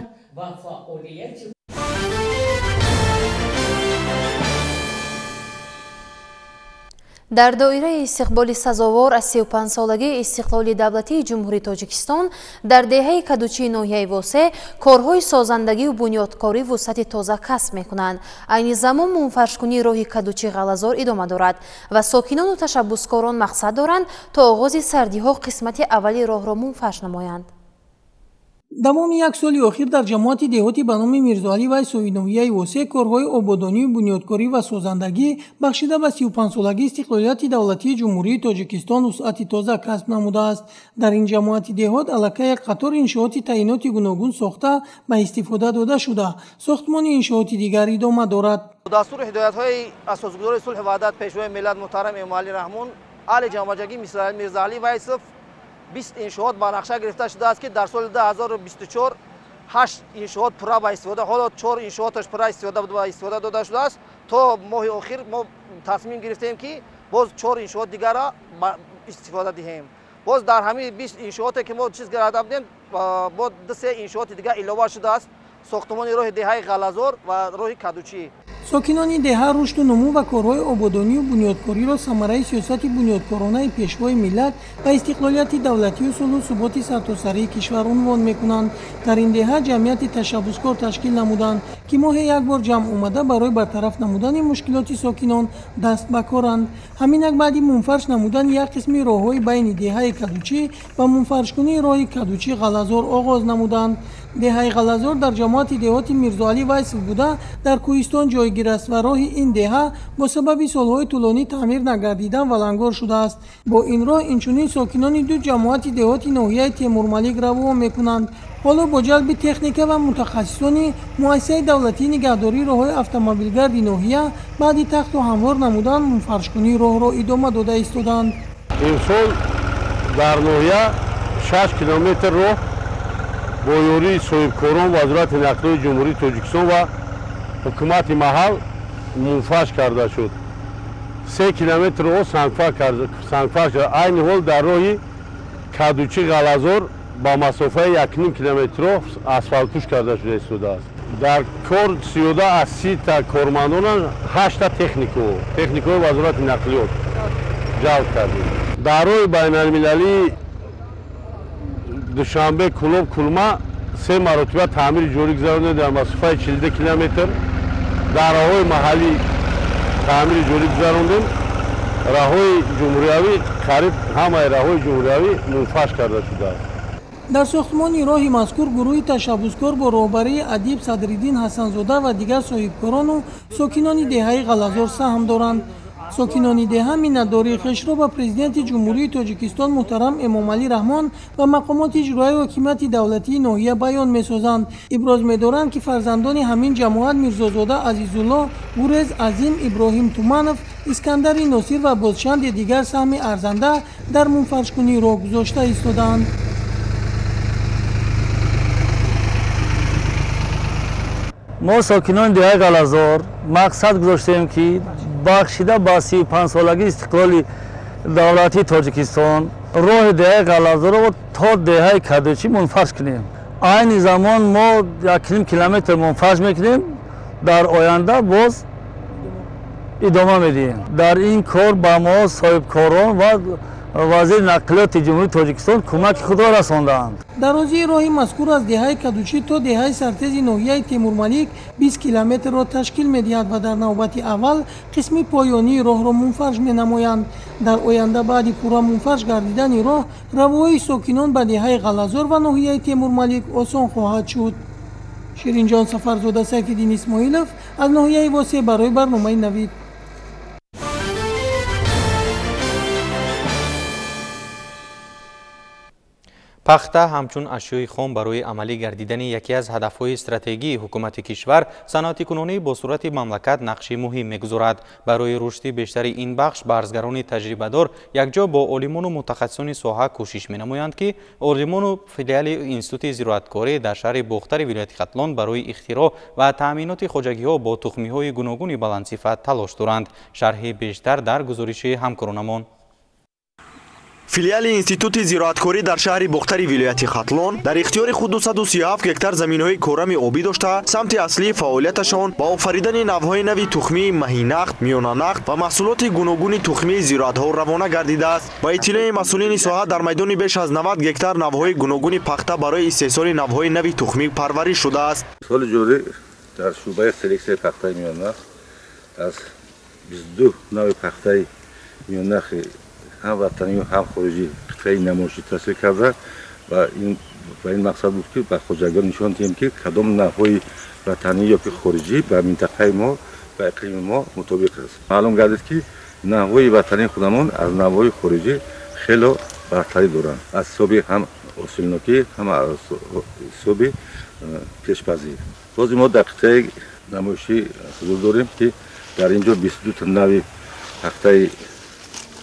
Дар доираи истиқболи сазовор аз 35-солагии истиқлоли давлатии Ҷумҳурии Тоҷикистон дар деҳаи Кадучии ноҳияи Восе корҳои созандагиву бунёдкорӣ вусъати тоза касб мекунанд. Айни замон мунфаршкунии роҳи Кадучи Ғалазор идома дорад ва сокинону ташаббускорон мақсад доранд, то оғози сардиҳо қисмати аввали роҳро мунфарш намоянд. Давоми як соли охир дар ҷамоати деҳоти ба номи Мирзоалӣ Вайсови ноҳияи Восе корҳои ободонию бунёдкорӣ ва созандагӣ бахшида ба 35-солагии истиқлолияти давлатии Ҷумҳурии Тоҷикистон вусъати тоза касб намудааст. Дар ин ҷамоати деҳот аллакай як қатор иншооти таъиноти гуногун сохта ба истифода дода шуда, сохтмони иншооти дигар идома дорад. Дастуру ҳидоятҳои асосгузори сулҳу ваҳдат, пешвои миллат муҳтарам Эмомалӣ Раҳмон, аҳли ҷамоатҷагӣ Мирзоалӣ Вайсов 20 иншоот ба нақша гирифта шудааст, ки дар соли 2024 8 иншоот пурра ба истифода, ҳоло 4 иншооташ пурра ба истифода дода шудааст. То моҳи охир мо тасмим гирифтем, ки боз 4 иншоот дигарро истифода диҳем. Боз дар ҳамин 20 иншооте ки мо чиз карда будем, бо 2-3 иншооти дигар илова шудааст: сохтмони роҳи деҳаи Ғалазор ва роҳи Кадучӣ. Сокинони деҳа рушду нумӯ ва корҳои ободонию бунёдкориро самараи сиёсати бунёдкоронаи пешвои миллат ва истиқлолияти давлатию сулҳу суботи сартосарии кишвар унвон мекунанд. Дар ин деҳа ҷамъияти ташаббускор ташкил намуданд, ки моҳе як бор ҷамъ омада барои бартараф намудани мушкилоти сокинон даст ба коранд. Ҳаминак баъди мунфарш намудани як қисми роҳҳои байни деҳаи Кадучӣ ва мунфаршкунии роҳи Кадучӣ Ғалазор оғоз намуданд. Деҳаи Ғалазор дар ҷамоати деҳоти Мирзоалӣ Вайсов буда, дар кӯҳистон ҷойгир аст ва роҳи ин деҳа бо сабаби солҳои тӯлонӣ таъмир нагардидан валангор шудааст. Бо ин роҳ инчунин сокинони ду ҷамоати деҳоти ноҳияи Темурмалик равон мекунанд. Ҳоло бо ҷалби техника ва мутахассисони муассисаи давлатии нигаҳдории роҳҳои автомобилгарди ноҳия баъди тахту ҳамвор намудан мунфаршкунии роҳро идома дода истоданд. Имсол дар ноҳия 6 километр роҳ бо ёрии соҳибкорон, Вазорати нақлиёти Ҷумҳурии Тоҷикистон ва ҳукумати маҳал мунфарш карда шуд. 3 километр роҳ сангфарш карда. Айни ҳол дар роҳи Кадучи Ғалазор ба масофаи 1,5 километр роҳ асфалтпӯш карда шуда истодааст. Дар кор зиёда аз 30 кормандона 8 техникаи вазорати нақлиёт ҷалб кардем. Дар роҳи байналмилалии Душанбе Кулоб Кулма 3 маротиба таъмири ҷорӣ гузаронидем дар масофаи 42 километр. Дар роҳҳои маҳаллӣ таъмири ҷорӣ гузарондем. Роҳҳои ҷумҳуриявӣ қариб ҳамаи роҳҳои ҷумҳуриявӣ мунфарш карда шудааст. Дар сохтмони роҳи мазкур гурӯҳи ташаббускор бо роҳбарии адиб Садриддин Ҳасанзода ва дигар соҳибкорону сокинони деҳаи Ғалазор саҳм доранд. Сокинони деҳа миннатдории хешро ба президенти Ҷумҳурии Тоҷикистон муҳтарам Эмомалӣ Раҳмон ва мақомоти иҷроияи ҳокимияти давлатии ноҳия баён месозанд. Иброз медоранд, ки фарзандони ҳамин ҷамоат Мирзозода Азизулло, Гурез Азим, Иброҳим Туманов, Искандари Носир ва боз чанде дигар саҳми арзанда дар мунфаршкунии роҳ гузошта истодаанд. Мо сокинони деҳаи Ғалазор мақсад гузоштем, ки бахшида ба 35-солагии истиқлоли давлатии Тоҷикистон роҳи деҳаи Ғалазорро то деҳаи Кадучӣ мунфарш кунем. Айни замон мо 1,5 километр мунфарш мекунем, дар оянда боз идома медиҳем. Дар ин кор ба мо соҳибкорон ва вазири нақлиёти Ҷумҳурии Тоҷикистон кӯмаки худро расондаанд. Дарозии роҳи мазкур аз деҳаи Кадучӣ то деҳаи Сартези ноҳияи Темурмалик 20 километрро ташкил медиҳад ва дар навбати аввал қисми поёнии роҳро мунфарш менамоянд. Дар оянда баъди пурра мунфарш гардидани роҳ, равоҳои сокинон ба деҳаи Ғалазор ва ноҳияи Темурмалик осон хоҳад шуд. Ширинҷон Сафарзода, Сайфиддин Исмоилов аз ноҳияи Восеъ барои барномаи Навид. Пахта ҳамчун ашёи хом барои амалӣ гардидани яке аз ҳадафҳои стратегии ҳукумати кишвар саноатикунонӣ бо сурати мамлакат нақши муҳим мегузорад. Барои рушди бештари ин бахш барзгарони таҷрибадор якҷо бо олимону мутахассисони соҳа кӯшиш менамоянд, ки олимону филиали Институти зироаткорӣ дар шаҳри Бохтари вилояти Хатлон барои ихтироъ ва таъминоти хоҷагиҳо бо тухмиҳои гуногуни баландсифат талош доранд. Шарҳи бештар дар гузориши ҳамкоронамон. Филиали Институти зироаткорӣ дар шаҳри Бохтари вилояти Хатлон дар ихтиёри худ 237 гектар заминҳои корами обӣ дошта, самти аслии фаъолияташон ба офаридани навъҳои нави тухмии маҳинахт, миёнанахт ва маҳсулоти гуногуни тухмии зироатҳо равона гардидааст. Ба иттилои масъулини соҳа дар майдони беш аз 90 гектар навъҳои гуногуни пахта барои истеҳсоли навъҳои нави тухмӣ парвариш шудааст. Соли ҷорӣ дар шӯъбаи селексияи пахтаи миёнанахт аз 22 нави пахтаи миёнанахи ҳам ватанӣ ҳам хориҷӣ қитъаи намоишӣ тасвир карда ва ин мақсад буд, ки ба хоҷагиён нишон диҳем, ки кадом навъҳои ватанӣ ё ки хориҷӣ ба минтақаи мо, ба иқлими мо мутобиқ аст. Маълум гардид, ки навъҳои ватании худамон аз навъҳои хориҷӣ хело бартарӣ доранд аз ҳисоби ҳам ҳосилнокӣ, ҳам аз ҳисоби пешпазӣ. Боз мо дар қитъаи намоишӣ ҳузур дорем, ки дар ин ҷо 22 нави пахтаи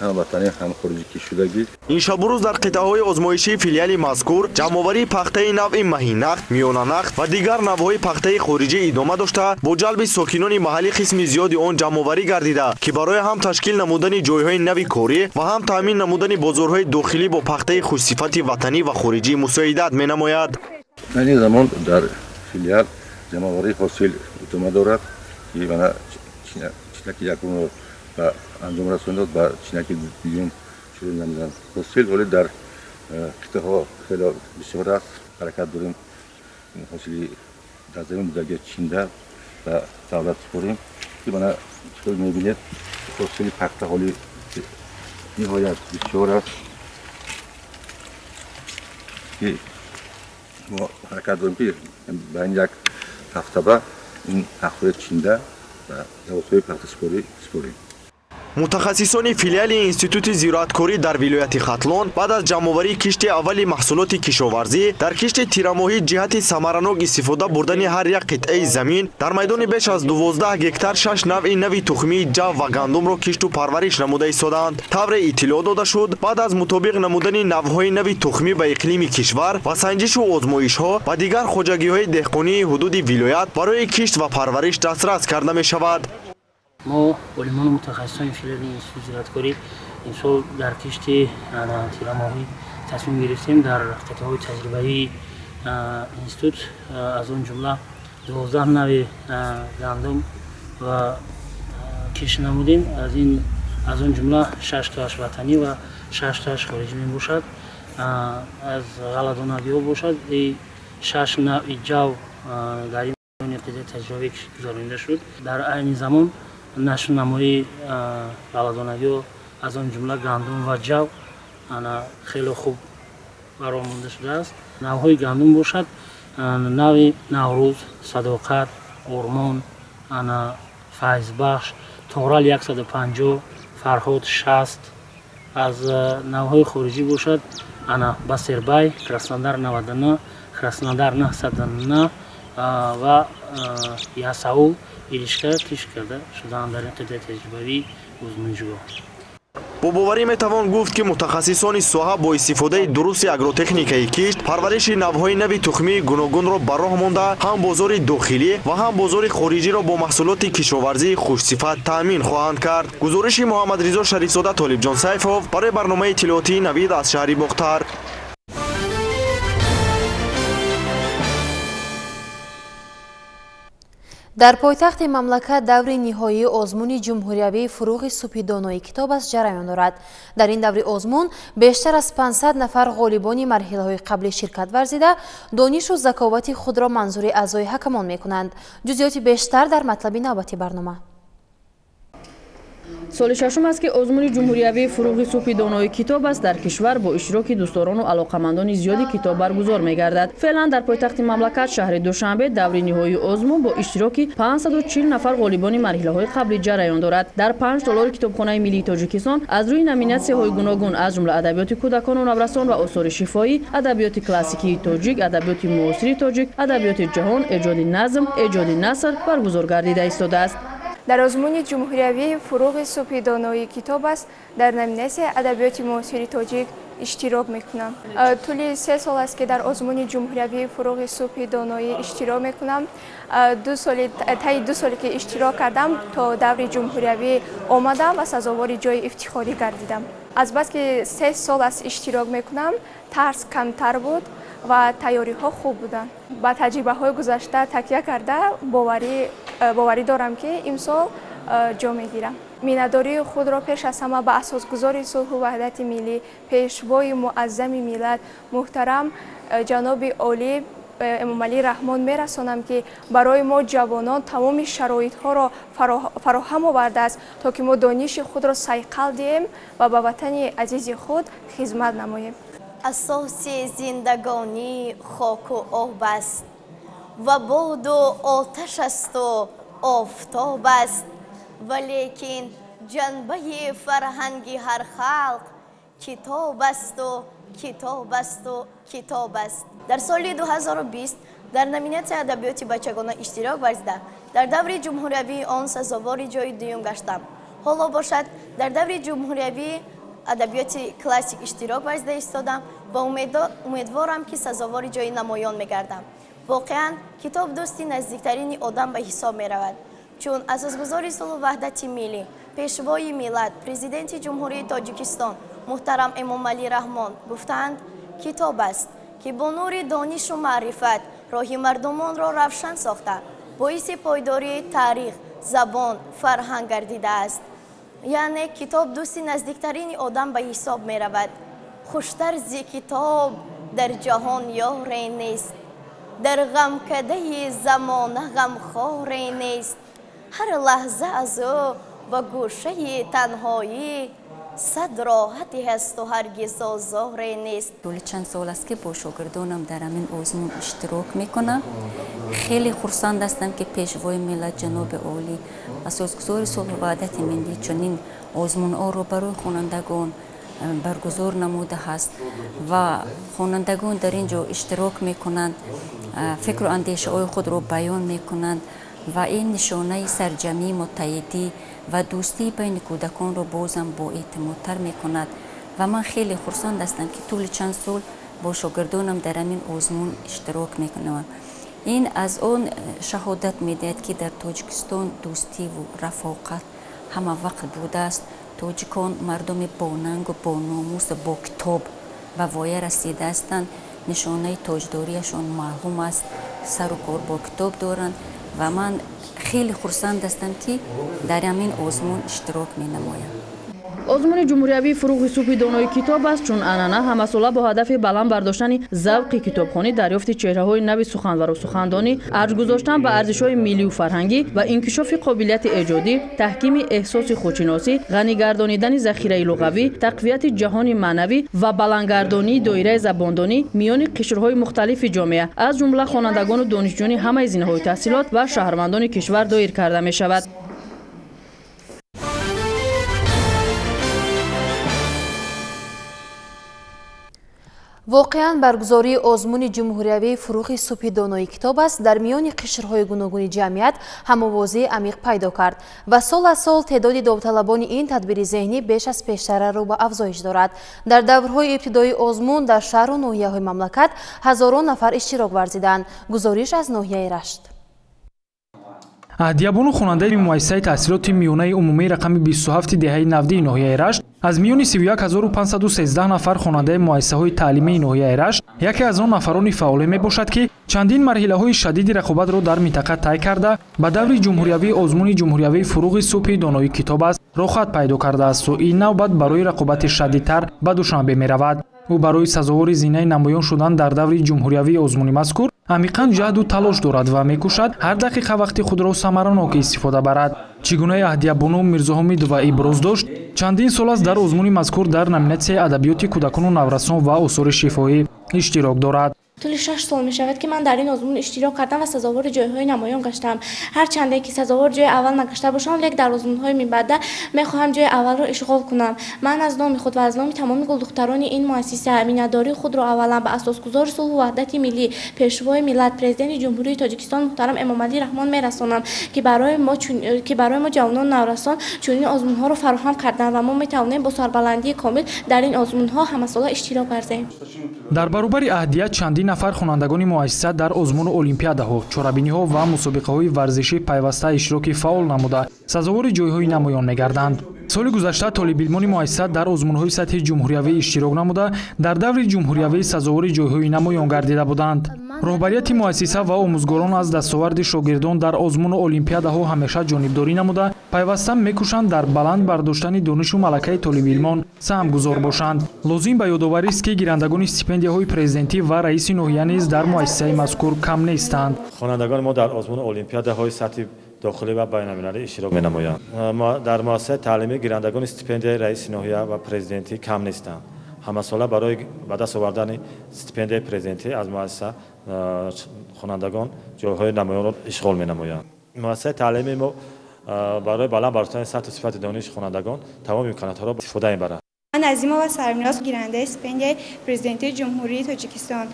ҳам ватанӣ ҳам хориҷӣ кишудагӣ. Ин шабурӯз дар қитъаҳои озмоишии филиали мазкур ҷамъоварии пахтаи навъи маҳинахт, миёнанахт ва дигар навъҳои пахтаи хориҷӣ идома дошта, бо ҷалби сокинони маҳаллӣ қисми зиёди он ҷамъоварӣ гардида, ки барои ҳам ташкил намудани ҷойҳои нави корӣ ва ҳам таъмин намудани бозорҳои дохилӣ бо пахтаи хушсифати ватанӣ ва хориҷӣ мусоидат менамояд. Айни замон дар филиал ҷамъоварии ҳосил идома дорад, ки мана чинаки якумро ба анҷом расондод, ба чинаки дуюм шурӯъ намуданд. Ҳосил ҳоле дар қитъаҳо хело бисёр аст. Ҳаракат дорем ҳосили дар замин будагиро чинда ба давлат супорем, ки мана чӣ мебинед, ҳосили пахта ҳоли ниҳоят бисёр аст, ки мо ҳаракат дорем, ки ба ин як ҳафтаба ин пахтаҳои чинда ба заводҳои пахтасупорӣ супорем. Мутахассисони филиали Институти зироаткорӣ дар вилояти Хатлон баъд аз ҷамъоварии кишти аввали маҳсулоти кишоварзӣ дар кишти тирамоҳӣ ҷиҳати самаранок истифода бурдани ҳар як қитъаи замин дар майдони беш аз 12 гектар 6 навъи нави тухмии ҷав ва гандумро кишту парвариш намуда истодаанд. Тавре иттилоъ дода шуд, баъд аз мутобиқ намудани навъҳои нави тухмӣ ба иқлими кишвар ва санҷишу озмоишҳо ба дигар хоҷагиҳои деҳқонии ҳудуди вилоят барои кишт ва парвариш дастрас карда мешавад. Мо олимону мутахассисони филиали Институти зироаткорӣ имсол дар кишти тирамоҳӣ тасмим гирифтем дар қитъаҳои таҷрибавии институт, аз он ҷумла 12 нави гандум ва кишт намудем. Аз он ҷумла 6 тоаш ватанӣ ва 6 тоаш хориҷӣ мебошад. Аз ғалладонагиҳо бошад, 6 навъи ҷав дар ин қитъаи таҷрибавӣ гузаронида шуд. Дар айни замон нашъунамои ғалладонагиҳо, аз он ҷумла гандум ва ҷав, хеле хуб баромонда шудааст. Навъҳои гандум бошад, нави Наврӯз, Садоқат, Ормон, Файзбахш, Торал 150, Фарҳод 60. Аз навъҳои хориҷӣ бошад, Басербай, Краснодар 99, Краснодар 909 ва Ясаул Иришка кишт карда шудаанд дар ин қитъаи таҷрибавии озмоишгоҳ. Бо боварӣ метавон гуфт, ки мутахассисони соҳа бо истифодаи дурусти агротехникаи кишт, парвариши навъҳои нави тухмии гуногунро ба роҳ монда, ҳам бозори дохилӣ ва ҳам бозори хориҷиро бо маҳсулоти кишоварзии хушсифат таъмин хоҳанд кард. Гузориши Муҳаммадризо Шарифзода, Толибҷон Сайфов барои барномаи иттилоотии Навид аз шаҳри Бохтар. Дар пойтахти мамлакат даври ниҳоии озмуни ҷумҳуриявии фурӯғи субҳи донои китоб аст ҷараён дорад. Дар ин даври озмун бештар аз 500 нафар ғолибони марҳилаҳои қаблӣ ширкат варзида, донишу заковати худро манзури аъзои ҳакамон мекунанд. Ҷузъиёти бештар дар матлаби навбати барнома. Соли шашум аст, ки озмуни ҷумҳуриявии фурӯғи субҳи донои китоб аст дар кишвар бо иштироки дӯстдорону алоқамандони зиёди китоб баргузор мегардад. Феълан дар пойтахти мамлакат, шаҳри Душанбе, даври ниҳоии озмун бо иштироки 540 нафар ғолибони марҳилаҳои қаблӣ ҷараён дорад. Дар 5 толори китобхонаи миллии Тоҷикистон аз рӯи номинатсияҳои гуногун, аз ҷумла адабиёти кӯдакону наврасон ва осори шифоӣ, адабиёти классикии тоҷик, адабиёти муосири тоҷик, адабиёти ҷаҳон, эҷоди назм, эҷоди наср баргузор гардида истодааст. Дар озмуни ҷумҳуриявии фурӯғи субҳи донои китоб аст дар номинатсияи адабиёти муосири тоҷик иштирок мекунам. Тӯли 3 сол аст, ки дар озмуни ҷумҳуриявии фурӯғи субҳи доноӣ иштирок мекунам. Таи 2 соле ки иштирок кардам, то даври ҷумҳуриявӣ омадам ва сазовори ҷои ифтихорӣ гардидам. Азбаски 3 сол аст иштирок мекунам, тарс камтар буд ва тайёриҳо хуб буданд. Ба таҷрибаҳои гузашта такя карда боварӣ дорам, ки имсол ҷо мегирам. Миннатдории худро пеш аз ҳама ба асосгузори сулҳу ваҳдати миллӣ, пешвои муаззами миллат, муҳтарам ҷаноби олӣ Эмомалӣ Раҳмон мерасонам, ки барои мо ҷавонон тамоми шароитҳоро фароҳам овардааст, то ки мо дониши худро сайқал диҳем ва ба ватани азизи худ хизмат намоем. Асоси зиндагонӣ хоку об аст ва боду оташ асту офтоб аст, валекин ҷанбаи фарҳанги ҳар халқ китоб асту китоб асту китоб аст. Дар соли 2020 дар номинатсияи адабиёти бачагона иштирок варзида, дар даври ҷумҳуриявии он сазовори ҷои дуюм гаштам. Ҳоло бошад, дар даври ҷумҳуриявии адабиёти классик иштирок варзида истодам ва умедворам, ки сазовори ҷои намоён мегардам. Воқеан, китоб дӯсти наздиктарини одам ба ҳисоб меравад, чун асосгузори сулҳу ваҳдати миллӣ, пешвои миллат, президенти Ҷумҳурии Тоҷикистон муҳтарам Эмомалӣ Раҳмон гуфтаанд, китоб аст, ки бо нури донишу маърифат роҳи мардумонро равшан сохта, боиси пойдории таърих, забон, фарҳанг гардидааст. Яъне китоб дӯсти наздиктарини одам ба ҳисоб меравад. Хуштар зи китоб дар ҷаҳон ёре нест, дар ғамкадаи замона ғамхоре нест. Ҳар лаҳза аз ӯ ба гӯшаи танҳоӣ сад роҳате ҳасту ҳаргиз озоре нест. Тӯли чанд сол аст, ки бо шогирдонам дар ҳамин озмун иштирок мекунам. Хеле хурсанд ҳастам, ки пешвои миллат ҷаноби олӣ, асосгузори сулҳу ваҳдати миллӣ, чунин озмунҳоро барои хонандагон баргузор намуда ҳаст ва хонандагон дар ин ҷо иштирок мекунанд, фикру андешаҳои худро баён мекунанд ва ин нишонаи сарҷамъии муттаҳидӣ ва дӯстии байни кӯдаконро бозам боэътимодтар мекунад. Ва ман хеле хурсанд ҳастам, ки тӯли чанд сол бо шогирдонам дар ҳамин озмун иштирок мекунам. Ин аз он шаҳодат медиҳад, ки дар Тоҷикистон дӯстиву рафоқат ҳама вақт будааст. Тоҷикон мардуми бонангу бономусу бо китоб ба воя расида ҳастанд. Нишонаи тоҷдориашон маълум аст, сару кор бо китоб доранд ва ман хеле хурсанд ҳастам, ки дар ҳамин озмун иштирок менамоям. Озмуни ҷумҳуриявии «Фурӯғи субҳи донои китоб аст» чун анъана ҳамасола бо ҳадафи баланд бардоштани завқи китобхонӣ, дарёфти чеҳраҳои нави суханвару сухандонӣ, арҷ гузоштан ба арзишҳои миллию фарҳангӣ ва инкишофи қобилияти эҷодӣ, таҳкими эҳсоси худшиносӣ, ғанигардонидани захираи луғавӣ, тақвияти ҷаҳони маънавӣ ва баландгардонии доираи забондонӣ миёни қишрҳои мухталифи ҷомеа, аз ҷумла хонандагону донишҷӯёни ҳамаи зинаҳои таҳсилот ва шаҳрвандони кишвар доир карда мешавад. Воқеан, баргузории озмуни ҷумҳуриявии «Фурӯғи субҳи донои китоб аст» дар миёни қишрҳои гуногуни ҷамъият ҳамовозии амиқ пайдо кард ва сол аз сол теъдоди довталабони ин тадбири зеҳнӣ беш аз пештара рӯ ба афзоиш дорад. Дар даврҳои ибтидоии озмун дар шаҳру ноҳияҳои мамлакат ҳазорон нафар иштирок варзиданд. Гузориш аз ноҳияи Рашт. Аҳдиябону хонандаи муассисаи таҳсилоти миёнаи умумии рақами 27 деҳаи Навдии ноҳияи Рашт аз миёни 31513 нафар хонандаи муассисаҳои таълимии ноҳияи Рашт яке аз он нафарони фаъоле мебошад, ки чандин марҳилаҳои шадиди рақобатро дар минтақа тай карда, ба даври ҷумҳуриявии озмуни ҷумҳуриявии «Фурӯғи субҳи донои китоб аст» роҳхат пайдо кардаасту ин навбат барои рақобати шадидтар ба Душанбе меравад. Ӯ барои сазовори зинаи намоён шудан дар даври ҷумҳуриявии озмуни мазкур амиқан ҷаҳду талош дорад ва мекӯшад ҳар дақиқа вақти худро самаранок истифода барад. Чӣ гунаи Аҳдиябону Мирзоҳомидова иброз дошт, чандин сол аст дар озмуни мазкур дар номинатсияи адабиёти кӯдакону наврасон ва осори шифоҳӣ иштирок дорад. Тӯли 6 сол мешавад, ки ман дар ин озмун иштирок кардам ва сазовори ҷойҳои намоён гаштам. Ҳарчанде ки сазовори ҷои аввал нагашта бошам, лек дар озмунҳои минбаъда мехоҳам ҷои аввалро ишғол кунам. Ман аз номи худ ва аз номи тамоми гулдухтарони ин муассиса миннатдории худро аввалан ба асосгузори сулҳу ваҳдати миллӣ, Пешвои миллат, Президенти Ҷумҳурии Тоҷикистон муҳтарам Эмомалӣ Раҳмон мерасонам, ки барои мо ҷавонону наврасон чунин озмунҳоро фароҳам карданд ва мо метавонем бо сарбаландии комил дар ин озмунҳо ҳамасола иштирок варзем. Дар баробари Аҳдия чандин нафар хонандагони муассиса дар озмуну олимпиадаҳо, чорабиниҳо ва мусобиқаҳои варзишӣ пайваста иштироки фаъол намуда, сазовори ҷойҳои намоён мегарданд. Соли гузашта толибилмони муассиса дар озмунҳои сатҳи ҷумҳуриявӣ иштирок намуда, дар даври ҷумҳуриявӣ сазовори ҷойҳои намоён гардида буданд. Роҳбарияти муассиса ва омӯзгорон аз дастоварди шогирдон дар озмуну олимпиадаҳо ҳамеша ҷонибдорӣ намуда, пайваста мекӯшанд дар баланд бардоштани донишу малакаи толибилмон саҳмгузор бошанд. Лозим ба ёдоварист, ки гирандагони стипендияҳои президентӣ ва раиси ноҳия низ дар муассисаи мазкур кам нестанд. Хонандагони мо дар озмуну олимпиадаҳои сатҳи дохилӣ ва байналмилалӣ иштирок менамоянд. Дар муассисаи таълимӣ гирандагони стипендияи раиси ноҳия ва президентӣ кам нестанд. Ҳамасола барои ба даст овардани стипендияи президентӣ аз муассиса хонандагон ҷойҳои намоёнро ишғол менамоянд. Муассисаи таълимии мо барои баланд бардоштани сатҳу сифати дониши хонандагон тамоми имкониятҳоро истифода мебарад. Ман Азимова Сарминоз, гирандаи стипендияи президентии Ҷумҳурии Тоҷикистон.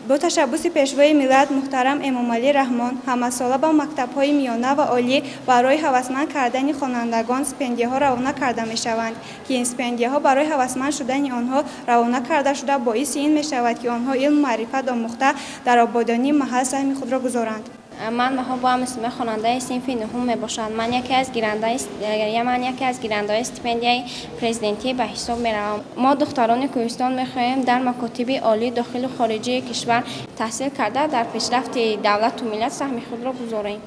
Бо ташаббуси Пешвои миллат муҳтарам Эмомалӣ Раҳмон ҳамасола ба мактабҳои миёна ва олӣ барои ҳавасманд кардани хонандагон стипендияҳо равона карда мешаванд, ки ин стипендияҳо барои ҳавасманд шудани онҳо равона карда шуда боиси ин мешавад, ки онҳо илму маърифат омӯхта дар ободонии маҳал саҳми худро гузоранд. Ман Ваҳобова Муслима, хонандаи синфи нуҳум мебошам. Ман яке аз гирандаҳои стипендияи президентӣ ба ҳисоб меравам. Мо духтарони кӯҳистон мехоҳем дар макотиби олии дохилу хориҷии кишвар таҳсил карда, дар пешрафти давлату миллат саҳми худро гузорем.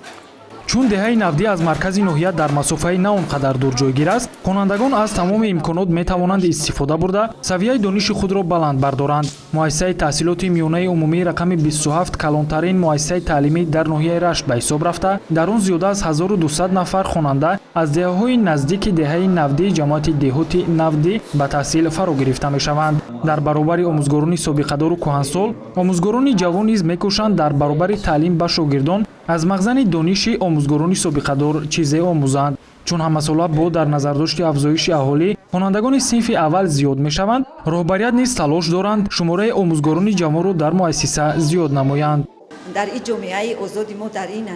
Чун деҳаи Навдӣ аз маркази ноҳия дар масофаи на он қадар дур ҷойгир аст, хонандагон аз тамоми имконот метавонанд истифода бурда, савияи дониши худро баланд бардоранд. Муассисаи таҳсилоти миёнаи умумии рақами 27 калонтарин муассисаи таълимӣ дар ноҳияи Рашт ба ҳисоб рафта, дар он зиёда аз 1200 нафар хонанда аз деҳаҳои наздики деҳаи Навдии ҷамоати деҳоти Навдӣ ба таҳсил фаро гирифта мешаванд. Дар баробари омӯзгорони собиқадору кӯҳансол, омӯзгорони ҷавон низ мекӯшанд дар баробари таълим ба шогирдон аз мағзани дониши омӯзгорони собиқадор чизе омӯзанд. Чун ҳамасола бо дар назардошти афзоиши аҳолӣ хонандагони синфи аввал зиёд мешаванд, роҳбарият низ талош доранд шумораи омӯзгорони ҷавонро дар муассиса зиёд намоянд. Дар ин ҷомеаи озоди мо, дар ин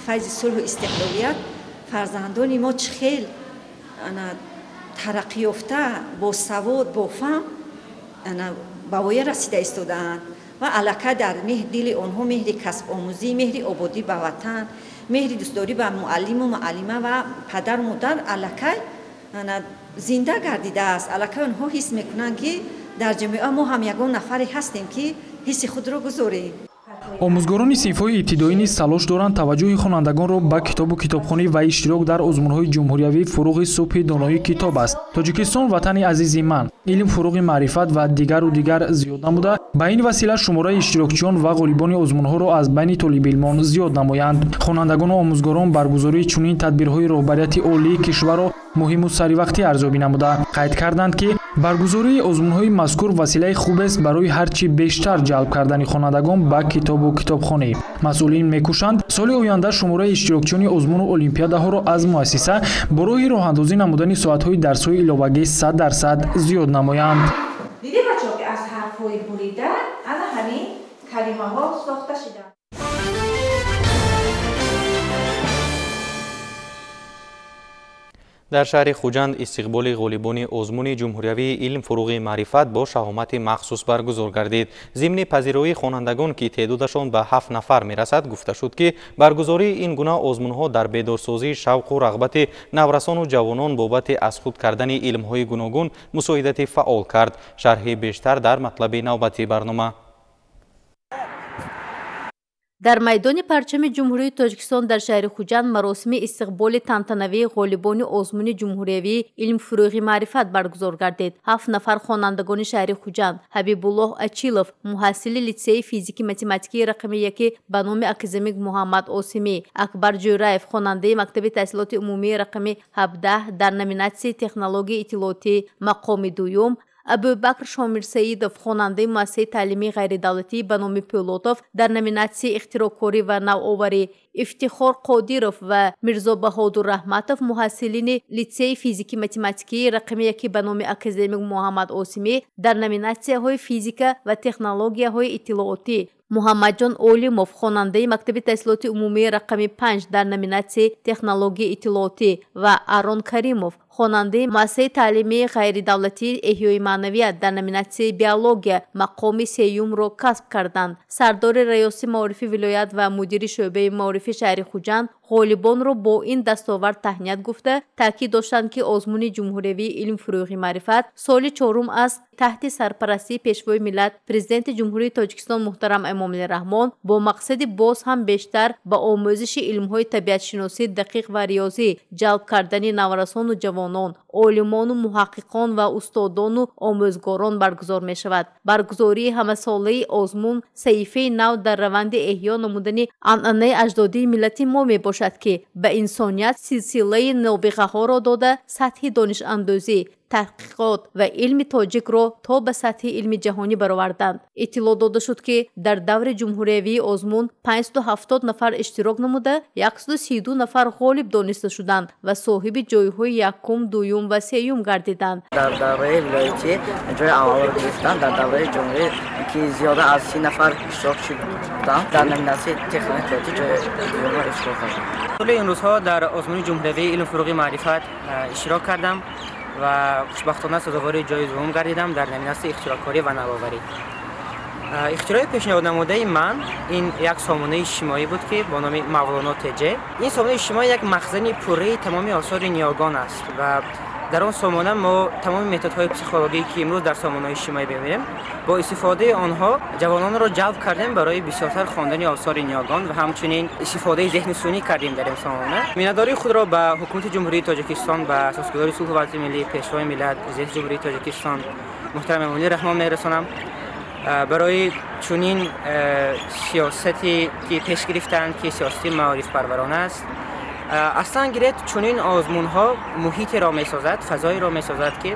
файзи сулҳу истиқлолият фарзандони мо чӣ хел тараққиёфта, босавод, бофаҳм ба воя расида истодаанд ва аллакай дар дили онҳо меҳри касбомӯзӣ, меҳри ободӣ ба ватан, меҳри дӯстдорӣ ба муаллиму муаллима ва падару модар аллакай зинда гардидааст. Аллакай онҳо ҳис мекунанд, ки Дар ҷамъиа мо ҳам ягон нафаре ҳастем, ки ҳисси худро гузорем. Омӯзгорони синфҳои ибтидоӣ низ талош доранд таваҷҷӯҳи хонандагонро ба китобу китобхонӣ ва иштирок дар озмунҳои ҷумҳуриявӣ «Фуруғи субҳи донои китоб аст», «Тоҷикистон ватани азизи ман», «Илм фуруғи маърифат» ва дигару дигар зиёд намуда, ба ин васила шумораи иштирокчиён ва ғолибони озмунҳоро аз байни толибилмон зиёд намоянд. Хонандагону омӯзгорон баргузории чунин тадбирҳои роҳбарияти олии кишварро муҳиму саривақтӣ арзёбӣ намуда, қайд карданд, ки баргузории озмунҳои мазкур василаи хубест барои ҳарчи бештар ҷалб кардани хонандагон ба китобу китобхонӣ. Масъулин мекӯшанд соли оянда шумораи иштирокчиёни озмуну олимпиадаҳоро аз муассиса бо роҳи роҳандозӣ намудани соатҳои дарсҳои иловагӣ 100% зиёд намоянд. Дидем, бачаҳо, ки аз ҳарфҳои бурида ана ҳамин калимаҳо сохта шуданд. Дар шаҳри Хуҷанд истиқболи ғолибони озмуни ҷумҳуриявии «Илм фуруғи маърифат» бо шаҳомати махсус баргузор гардид. Зимни пазироии хонандагон, ки теъдодашон ба 7 нафар мерасад, гуфта шуд, ки баргузории ин гуна озмунҳо дар бедорсозии шавқу рағбати наврасону ҷавонон бобати аз худ кардани илмҳои гуногун мусоидати фаъол кард. Шарҳи бештар дар матлаби навбатии барнома. Дар майдони парчами Ҷумҳурии Тоҷикистон дар шаҳри Хуҷанд маросими истиқболи тантанавии ғолибони озмуни ҷумҳуриявии «Илм фуруғи маърифат» баргузор гардид. 7 нафар хонандагони шаҳри Хуҷанд: Ҳабибуллоҳ Ачилов, муҳассили литсеи физики-математикии рақами 1 ба номи академик Муҳаммад Осимӣ, Акбар Ҷӯраев, хонандаи мактаби таҳсилоти умумии рақами 17 дар номинатсияи технологияи иттилоотӣ мақоми дуюм, Абубакр Шомирсаидов, хонандаи муассисаи таълимии ғайридавлатӣ ба номи Пӯлотов дар номинатсияи ихтироъкорӣ ва навоварӣ, Ифтихор Қодиров ва Мирзобаҳодур Раҳматов, муҳассилини литсеи физики-математикии рақами 1 ба номи академик Муҳаммад Осимӣ дар номинатсияҳои физика ва технологияҳои иттилоотӣ, Муҳаммадҷон Олимов, хонандаи мактаби таҳсилоти умумии рақами 5 дар номинатсияи технологияи иттилоотӣ ва Арон Каримов, хонандаи муассисаи таълимии ғайридавлатии эҳёи маънавият дар номинатсияи биология мақоми сеюмро касб карданд. Сардори раёси маорифи вилоят ва мудири шӯъбаи маорифи шаҳри Хуҷанд ғолибонро бо ин дастовард таҳният гуфта, таъкид доштанд, ки озмуни ҷумҳуриявии «Илм фуруғи маърифат» соли чорум аст таҳти сарпарастии Пешвои миллат, Президенти Ҷумҳурии Тоҷикистон муҳтарам Эмомалӣ Раҳмон бо мақсади боз ҳам бештар ба омӯзиши илмҳои табиатшиносӣ, дақиқ ва риёзӣ ҷалб кардани наврасону ҷавонон, олимону муҳаққиқон ва устодону омӯзгорон баргузор мешавад. Баргузории ҳамасолаи озмун саҳифаи нав дар раванди эҳё намудани анъанаи аҷдодии миллати мо мебошад, ки ба инсоният силсилаи нобиғаҳоро дода, сатҳи донишандозӣ, таҳқиқот ва илми тоҷикро то ба сатҳи илми ҷаҳонӣ бароварданд. Иттилоъ дода шуд, ки дар даври ҷумҳуриявии озмун 570 нафар иштирок намуда, 132 нафар ғолиб дониста шуданд ва соҳиби ҷойҳои якум, дуюм ва сеюм гардиданд. Дар давраи вилоятӣ ҷои аввалро гирифтам, дар давраи ҷумҳурӣ, ки зиёда аз 30 нафар иштирок шудам, дар номинатсияи технологияи иттилоотӣ ҷои дуюмро ишғол кардам. Тӯли ин рӯзҳо дар озмуни ҷумҳуриявии «Илм фуруғи маърифат» иштирок кардам ва хушбахтона сазовори ҷои дуюм гардидам дар номинатсияи ихтироъкорӣ ва навоварӣ. Ихтирои пешниҳоднамудаи ман ин як сомонаи иҷтимоӣ буд, ки бо номи Мавлоно ТЖ. Ин сомонаи иҷтимоӣ як махзани пурраи тамоми осори ниёгон аст ва дар он сомона мо тамоми методҳои психологӣ, ки имрӯз дар сомонаҳои иҷтимоӣ мебинем, бо истифодаи онҳо ҷавононро ҷалб кардем барои бисёртар хондани осори ниёгон ва ҳамчунин истифодаи зеҳни сунъӣ кардем дар ин сомона. Миннатдории худро ба ҳукумати Ҷумҳурии Тоҷикистон, ба асосгузори сулҳу ваҳдати миллӣ, Пешвои миллат, Президенти Ҷумҳурии Тоҷикистон муҳтарам Эмомалӣ Раҳмон мерасонам барои чунин сиёсате ки пеш гирифтанд, ки сиёсати маорифпарварона аст. Аслан гиред, чунин озмунҳо муҳитеро месозад, фазоеро месозад, ки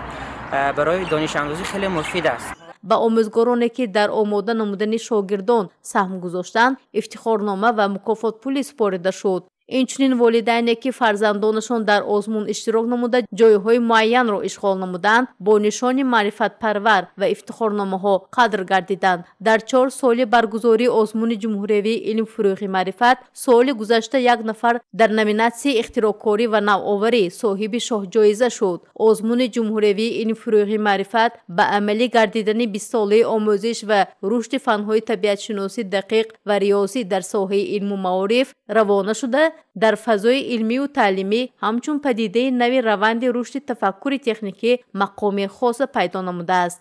барои донишандозӣ хеле муфид аст. Ба омӯзгороне, ки дар омода намудани шогирдон саҳм гузоштанд, ифтихорнома ва мукофотпулӣ супорида шуд. Инчунин волидайне, ки фарзандонашон дар озмун иштирок намуда ҷойҳои муайянро ишғол намуданд, бо нишони маърифатпарвар ва ифтихорномаҳо қадр гардиданд. Дар 4 соли баргузории озмуни ҷумҳуриявии «Илм фуруғи маърифат» соли гузашта як нафар дар номинатсияи ихтироъкорӣ ва навоварӣ соҳиби шоҳҷоиза шуд. Озмуни ҷумҳуриявии «Илм фуруғи маърифат» ба амалӣ гардидани 20-солаи омӯзиш ва рушди фанҳои табиатшиносӣ, дақиқ ва риёзӣ дар соҳаи илму маориф равона шуда, дар фазои илмию таълимӣ ҳамчун падидаи нави раванди рушди тафаккури техникӣ мақоми хоса пайдо намудааст.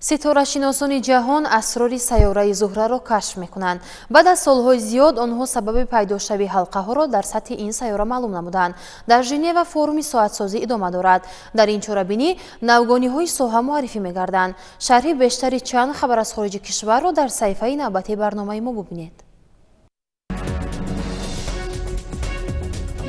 Ситорашиносони ҷаҳон асрори сайёраи Зуҳраро кашф мекунанд. Баъд аз солҳои зиёд онҳо сабаби пайдошавии ҳалқаҳоро дар сатҳи ин сайёра маълум намуданд. Дар Женева форуми соатсозӣ идома дорад. Дар ин чорабинӣ навгониҳои соҳа муаррифӣ мегарданд. Шарҳи бештари чанд хабар аз хориҷи кишварро дар саҳифаи навбатии барномаи мо бубинед.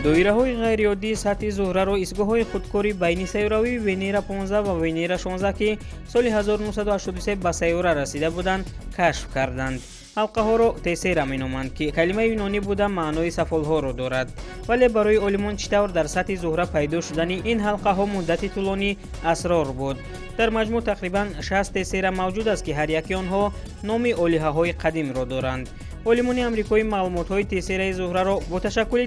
Доираҳои ғайриоддии сатҳи Зуҳраро истгоҳҳои худкори байнисайёравии Венера 15 ва Венера 16, ки соли 1983 ба сайёра расида буданд, кашф карданд. Ҳалқаҳоро тесера меноманд, ки калимаи юнонӣ буда маънои сафолҳоро дорад. Вале барои олимон чӣ тавр дар сатҳи Зуҳра пайдо шудани ин ҳалқаҳо муддати тӯлонӣ асрор буд. Дар маҷмӯъ тақрибан 60 тесера мавҷуд аст, ки ҳар яки онҳо номи олиҳаҳои қадимро доранд. Олимони амрикоӣ маълумотҳои тесераи Зуҳраро бо ташаккули